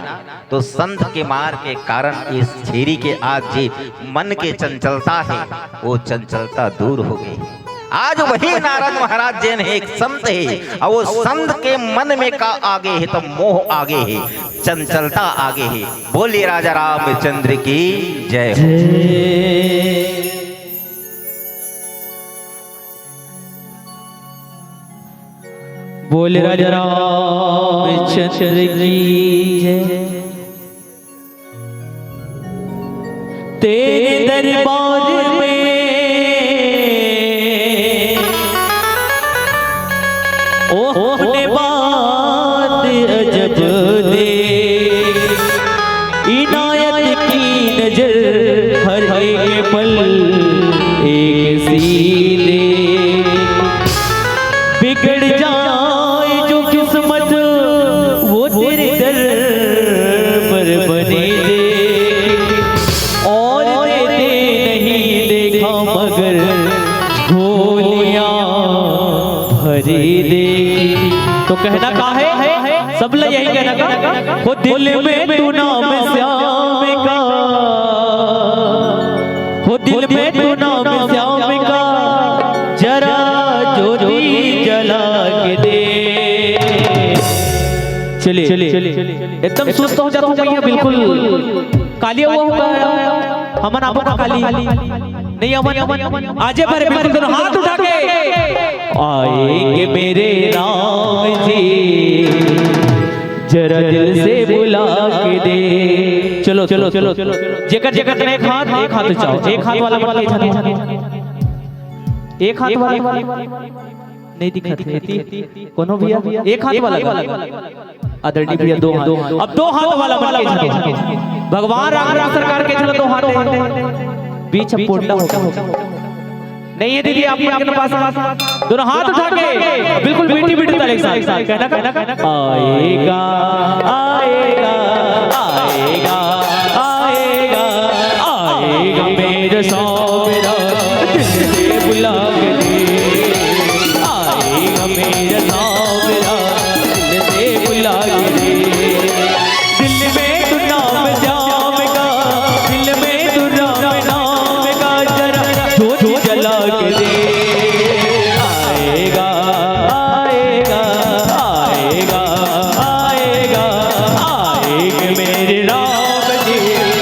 तो संत के मार के कारण इस छेरी के आज जे मन के चंचलता हे, वो चंचलता दूर हो गे। आज वही नारद महाराज जेन हे, एक संत हे, अउ वो संत के मन में का आगे हे, त मोह आगे हे, चंचलता आगे हे। बोलिए राजा रामचंद्र की जय हो। बोल राजा रामचंद्र की जय। तेरे दरबार में ओह ने बात अजब दे, इनायत की नजर हर एक पल एक सी ले। बिगड़ जाए जो किस्मत, वो तेरे दर पर बने दे, और दे दे हो दिल में तू नाम श्याम का, हो दिल में तू नाम श्याम का, जरा ज्योति जला के दे। चलिए, चलिए, एकदम सुस्त हो जाता हूँ भैया, बिल्कुल कालिया हुआ होगा। हमन आपो का काली नहीं, हमन आजे भर बिल्कुल दोनों हाथ उठा के, आएंगे मेरे राम जी, जरा दिल से बुला के दे। चलो, चलो, चलो, चलो। जेकर जेकर एक हाथ, एक हाथ उठाओ, एक हाथ वाला मन के, एक हाथ वाला, नहीं दिखत हे, कोनो भैया, एक हाथ वाला, आदरणीय भैया, दो हाथ, अब दो हाथ वाला मन के झन। भगवान राम राम सरकार के झन दो हाथ हे, बीच में पोंडा होगा। नहीं है दीदी, आप मन के पास दोनों हाथ उठा के बिल्कुल मीठी मीठी ताली के साथ कहना, कहना, कहना, आएगा, आएगा, आएगा, आएगा, आएगा मेरे सामने दिल से बुला के दे। आएगा मेरे सामने दिल से बुला के दे। दिल में तू नाम श्याम का, दिल में तू राम नाम का, जरा ज्योति जला के दे। आएगा, आएगा, आएगा, आएगा, आएगा मेरे राम जी,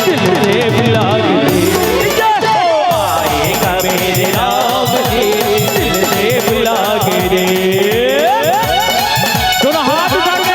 दिल से बुला के दे। आएगा मेरे राम जी, दिल से बुला के दे। दोनों हाथ उठा के।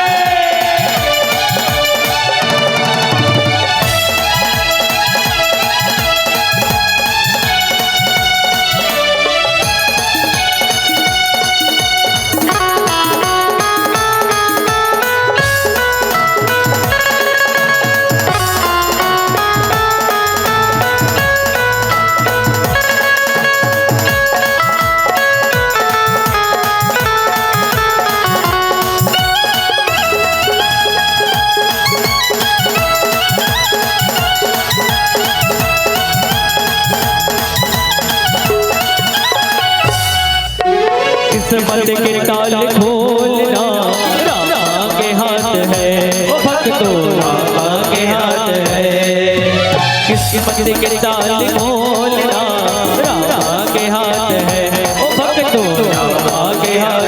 किस्मत के ताले खोलना राम के हाथ है, ओ भक्तों, राम के हाथ है। किस्मत के ताले खोलना राम के हाथ है, ओ भक्तों, राम के हाथ है।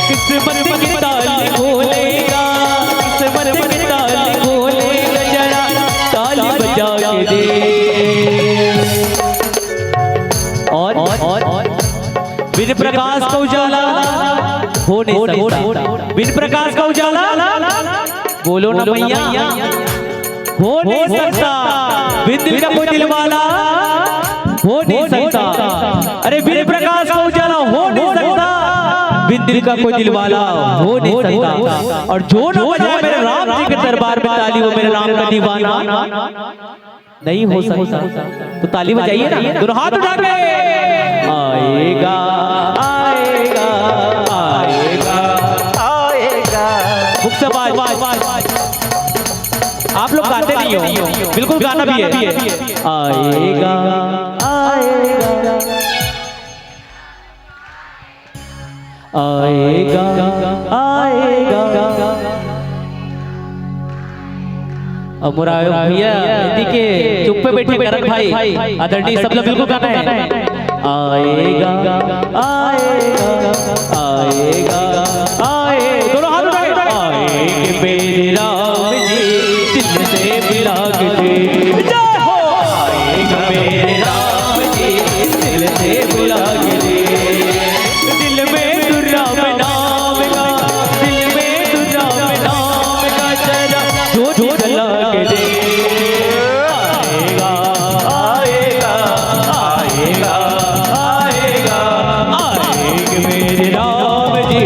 किस्मत के ताले खोलेगा, किस्मत के ताले खोलेगा, जरा ताली बजा के दे। और, और बिन प्रकाश का उजाला हो नहीं सकता। बिन प्रकाश का उजाला बोलो ना भैया, हो नहीं सकता। बिन दिल का कोई दिलवाला हो नहीं सकता। अरे, बिन प्रकाश का उजाला हो नहीं सकता, बिन दिल का कोई दिलवाला हो नहीं सकता। और जो ना बजाए मेरे राम जी के दरबार में ताली, वो मेरे राम का दीवाना नहीं हो सकता। तो ताली बजाइए ना, दोनों हाथ उठा के। आएगा, आएगा, आएगा, आएगा। मुक्तबाज, आप लोग गाते नहीं हो, बिल्कुल गाना भी है। आएगा, आएगा, आएगा, आएगा। अब मोरा भैया, एदी के चुप पे बैठे करन भाई, आदरणीय, सब लोग बिल्कुल गाना है। आएगा, आएगा, आएगा, आए, दोनों हाथ उठाए। आएंगे मेरे राम जी, दिल से बुला के दे। जय हो। आएगा मेरे राम जी, दिल से बुला के दे। दिल में तू राम नाम का, दिल में तू राम नाम का, जरा ज्योत जला के दे। आएगा, आएगा, आएगा, आएगा, आएगा मेरे राम जी।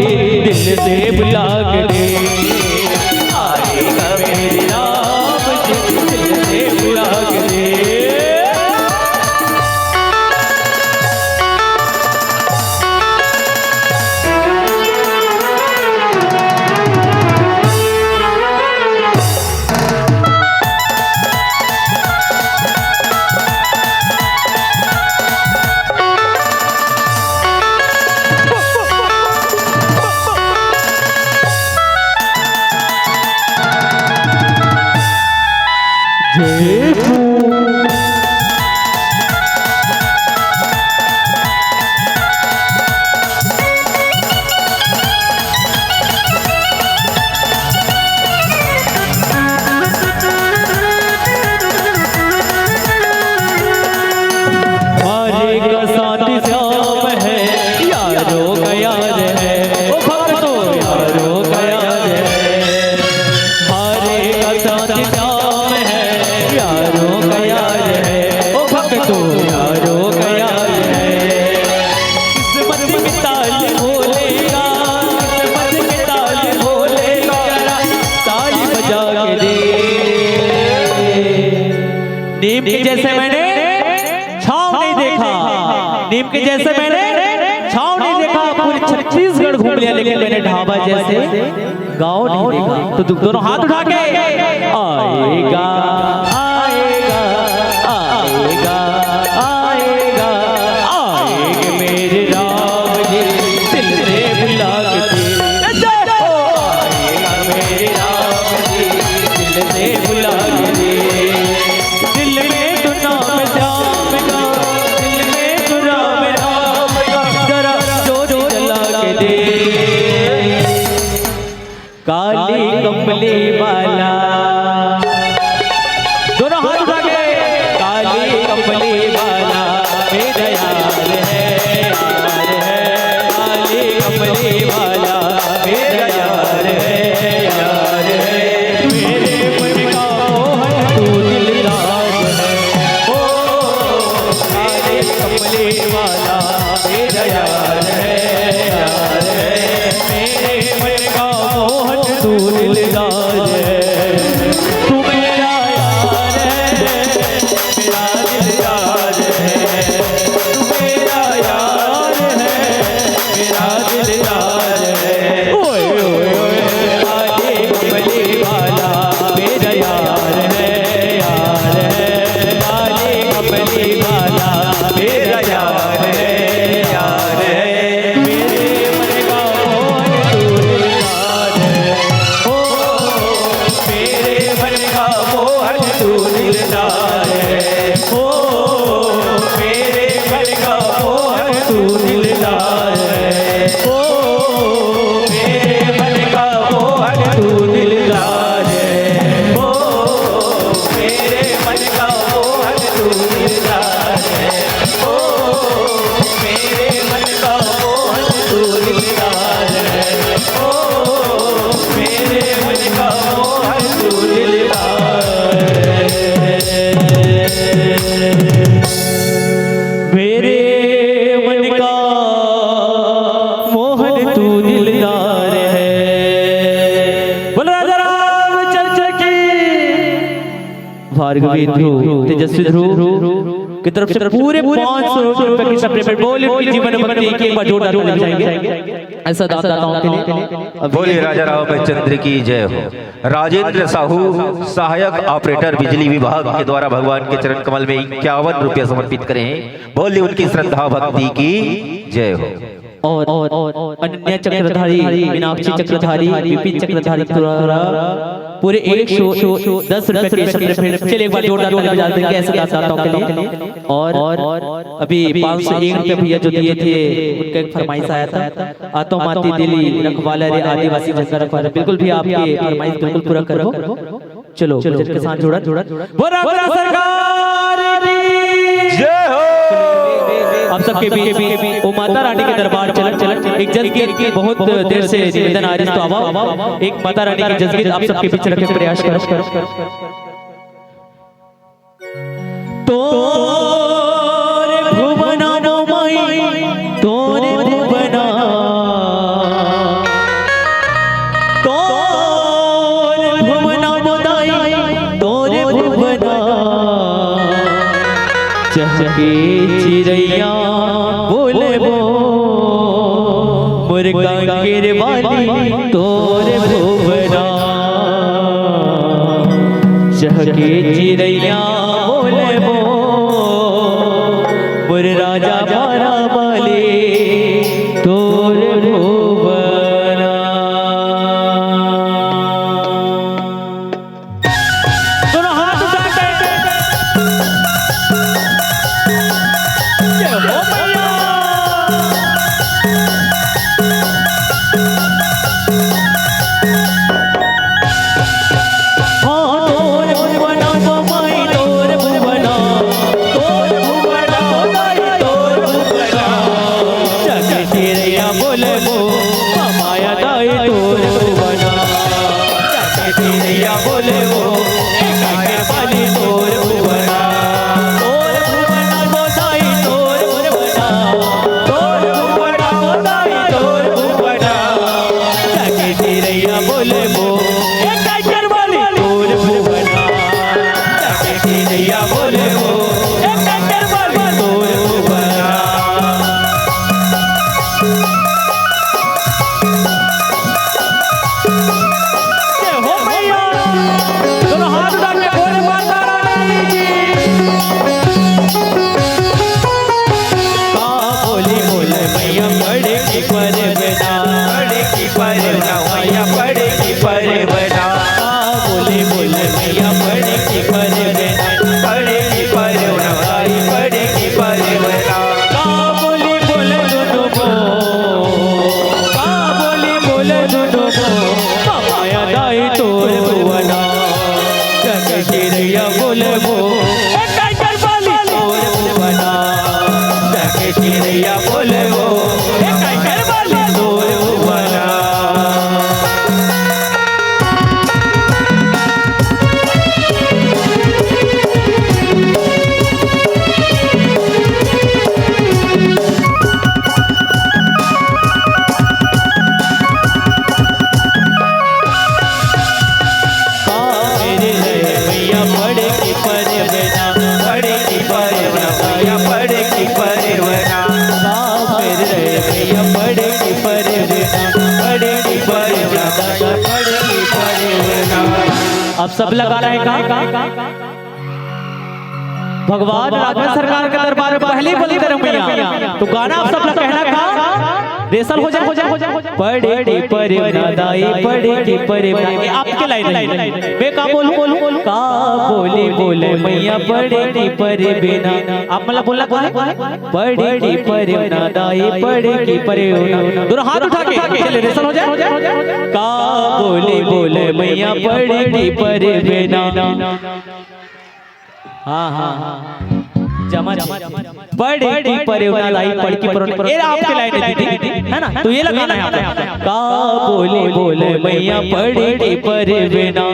देखो। हर एक साथ श्याम है, यारों का यार है। ओ भक्तों, यारों का यार है। हर एक साथ श्याम है, यारों का यार है। ओ भक्तों, यारों का यार है। किस्मत में ताली बोलेगा, किस्मत में ताली बोलेगा, जरा ताली बजा के दे। नीम के जैसे मैंने छाँव नहीं देखा, नीम के जैसे मैंने छाँव नहीं देखा। पूरे छत्तीसगढ़ घूम लिया, लेकिन मैंने ढाबा जैसे गाँव नहीं देखा। तो दो-, दोनों हाथ उठा के, आएगा, आएगा, आएगा, आएगा, आएंगे मेरे राम जी, दिल से बुला के। आएगा मेरे राम जी, दिल से बुला के। दिल में तो नाम श्याम का, दिल में तो राम राम का, जरा जोत जला के दे। काली कमली वाला, दोनों हाथ उठा के। काली कमली वाला मेरा यार है, यार है। काली कमली वाला मेरा यार है, यार है। मेरे मन का मोहन तू दिलदार है। ओ, काली कमली वाला मेरा यार है, यार है। मेरे मन का मोहन तू दिलदार है। तू मेरा यार है, मेरा दिलदार है। तू मेरा यार है, मेरा दिलदार है। ओए, ओए, ओए, काली कमली वाला मेरा यार है, यार है। काली कमली वाला मेरा यार है, यार है। मेरे मन का मोहन तू दिलदार है। ओ, मेरे मन का मोहन तू दिलदार है। ओ, मेरे मन का मोहन तू दिलदार है। ओ, मेरे मन का मोहन तू दिलदार है। ओ, मेरे मन का मोहन तू दिलदार है। ओ, मेरे मन का मोहन तू दिलदार है। ओ, मेरे मन का मोहन तू दिलदार है। मेरे मन का मोहन तू दिलदार है। बोल राजा रामचंद्र की। भार्गवी ध्रुव, तेजस्वी ध्रुव की तरफ से पूरे पाँच सौ रुपए की सप्लीमेंट। बोल इनकी जीवन भक्ति की एक बार जोरदार ताली बजाएंगे ऐसा दानदाताओं के लिए। बोलिए राजा रामचंद्र की जय हो। राजेंद्र साहू, सहायक ऑपरेटर बिजली विभाग के द्वारा भगवान के चरण कमल में इक्यावन रुपया समर्पित करे हैं। बोलिए उनकी श्रद्धा भक्ति की जय हो। और, और अनन्या चक्रधारी, मीनाक्षी चक्रधारी, विपिन चक्रधारी द्वारा पूरे एक सौ दस रुपए के सप्लीमेंट। चलिए एक बार जोरदार ताली बजा देंगे ऐसे दानदाताओं के लिए। और, और अभी पाँच सौ एक रुपए भैया जो दिए थे, उनका एक फरमाइश आया था, आतो माती दिली रखवाला रे, आदिवासी जंगल रखवाला। बिल्कुल भी आपकी फरमाइश बिल्कुल पूरा करबो। चलो, भजन के साथ जुड़त, जुड़त। बोला, बोला सरकार की जय हो। आप सबके बीच वो माता रानी के दरबार चलत, चलत एक जन के बहुत देर से निवेदन आ रही, तो आवा, एक माता रानी की जस गीत आप सबके बीच रखे प्रयास करो। तोर भुवना नो माई, तोर भुवना, तोर भुवना नो दाई, तोर भुवना। चहके चिरैया बोले वो, मोर कांकेर वाली तोर भुवना। चहके चिरैया बोले वो, मोर राजा बारा बाली तोर भुवना। दोनों हाथ उठा के बोले वो, ए कांकर वाली तोर भुवना, तोर भुवना वो दाई तोर भुवना, तोर भुवना वो दाई तोर भुवना। जाके चिरैया बोले वो, ए कांकर वाली तोर भुवना। जाके चिरैया बोले वो, ए कांकर वाली तोर भुवना। जय हो मैया। दोनों हाथ उठा के बोले माता रानी की। का बोली बोले मैया पड़े की परवना, पड़े की परवना, मैया पड़े की परवना। का बोली बोले मैया पड़े की परवना, पड़े की परवना, भाई पड़े की परवना। का बोली बोले दुनो मो, का बोली बोले दुनो मो, माया दाई तोर भुवना। जग चिरैया बोले वो, ए कांकर वाली तोर भुवना। जग चिरैया बोले वो, ए कांकर वाली तोर भुवना। का मेरे रे भैया पड़े की परवना, पड़े की परवना, भैया पड़े की परवना। का मेरे रे भैया पड़े की परवना, पड़े की परवना, पड़े की परवना। अब सब लगा रहे हैं का? भगवान राघव सरकार के दरबार में पहली बोली करे मैया, तो गाना आप सब लोग कहना का? रेसल हो जाए, हो जाए, हो जाए। पड़े की परवना दाई, पड़े की परवना। ये आपके लाइन है। मैं का बोलूं, बोलूं? का बोली बोले मैया पड़े की परवना। आप मतलब बोलना का है? पड़े की परवना दाई, पड़े की परवना। दोनों हाथ उठा के, चलिए रेसल हो जाए। का बोली बोले मैया पड़े की परवना। हाँ, हाँ, हाँ। जमा, जमा। पड़े की परवना दाई, पड़े की परवना। ये आपके लाइन है दीदी, है ना? तो ये लगाना है आपको। का बोली बोले मैया पड़े की परवना।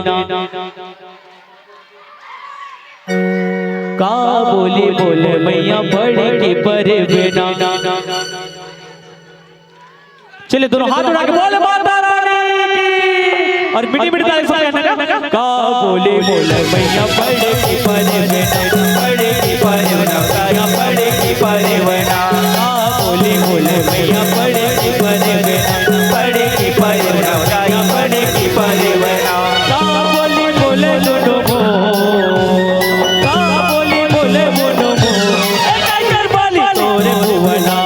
का बोली बोले मैया पड़े की परवना। चलिए, दोनों हाथ उठा के बोले माता रानी की। और मीठी मीठी ताली से कहना का, का बोली बोले मैया पड़े की परवना, पड़े की परवना, मैया पड़े की परवना। का बोली बोले मैया पड़े की परवना, पड़े की परवना, मैया पड़े की परवना। का बोली बोले दुनो मो, का बोली बोले दुनो मो, ए कांकर वाली तोर भुवना।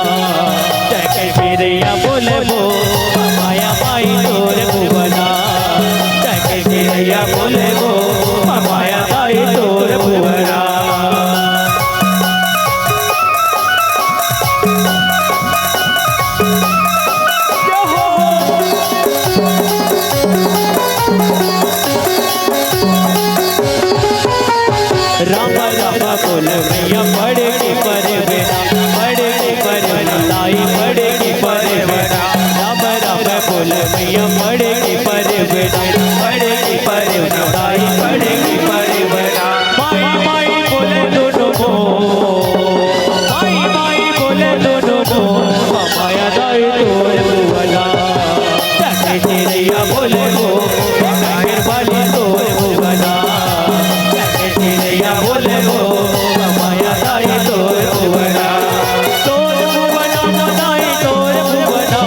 जय जय चिरैया बोले वो, माया माई तोर भुवना। जय जय चिरैया बोले वो, माया दाई तोर भुवना। राम राम बोल मैया पड़े की परवना, पड़े की परवना, दाई पड़े की परवना। राम राम बोल मैया पड़े की परवना, पड़े की परवना, दाई पड़े की परवना। माई माई बोले दुनो मो, माई माई बोले दुनो मो, माया दाई तोर भुवना। जय जय चिरैया बोले वो, कांकर वाली तोर भुवना। जय जय चिरैया बोले वो, माया दाई तोर भुवना। तोर भुवना, दाई तोर भुवना।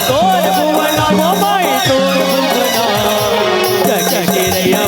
तोर भुवना, माई तोर भुवना। जय जय चिरैया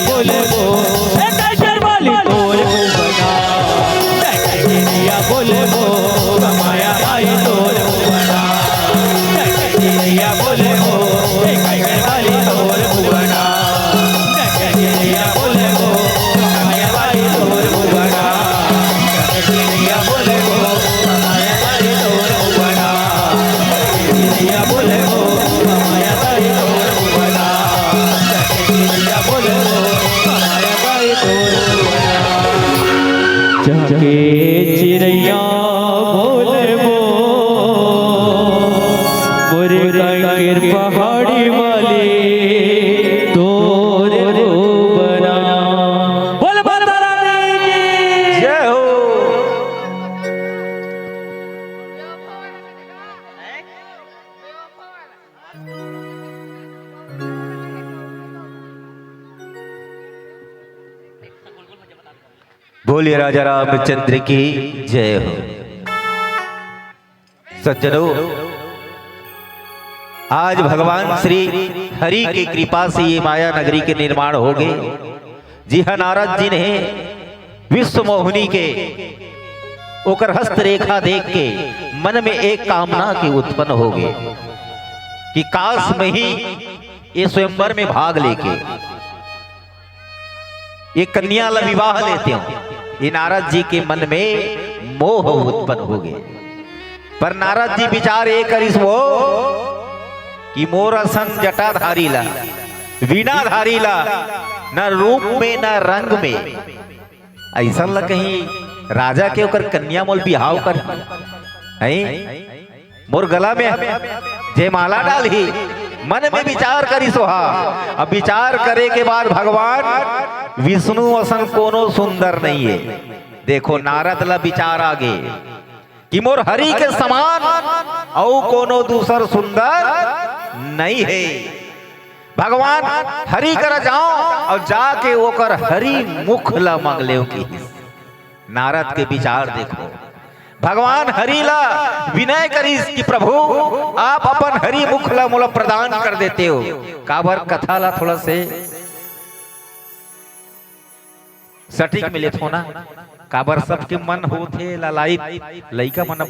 बोलिए राजा रामचंद्र की जय हो। सज्जनों, आज भगवान श्री हरि की कृपा से ये माया नगरी के निर्माण हो गए। जी हाँ, नारद जी ने विश्व मोहिनी के ओकर हस्त रेखा देख के मन में एक कामना के उत्पन्न हो गए कि काश मैं ही ये स्वयंवर में भाग लेके ये कन्या ला विवाह लेते हो। ये नारद जी के मन में मोह उत्पन्न हो गए। पर नारद जी विचार ये करिस वो कि मोर असन जटाधारी ला, वीणाधारी ला, न रूप में न रंग में, ऐसा ला कहीं राजा के ओकर कन्या मोल बिहाव कर, हैं? मोर गला में जयमाला डालही। मन में विचार करिस ओहा। अब विचार करे के बाद भगवान विष्णु असन कोनो सुंदर नहीं है। देखो, नारद ला विचार आगे कि मोर हरि के समान अउ कोनो दूसर सुंदर नहीं है। भगवान हरि करा जाओ अउ जाके ओकर हरि मुख ला मंग लेव किहिस। नारद के विचार देखो, भगवान हरि ला विनय करिस कि प्रभु, आप अपन हरि मुख ला मोला प्रदान कर देते हो। काबर कथा ला थोड़ा से सटीक मिले थो ना, काबर सबके मन होथे ललाइत लइका मन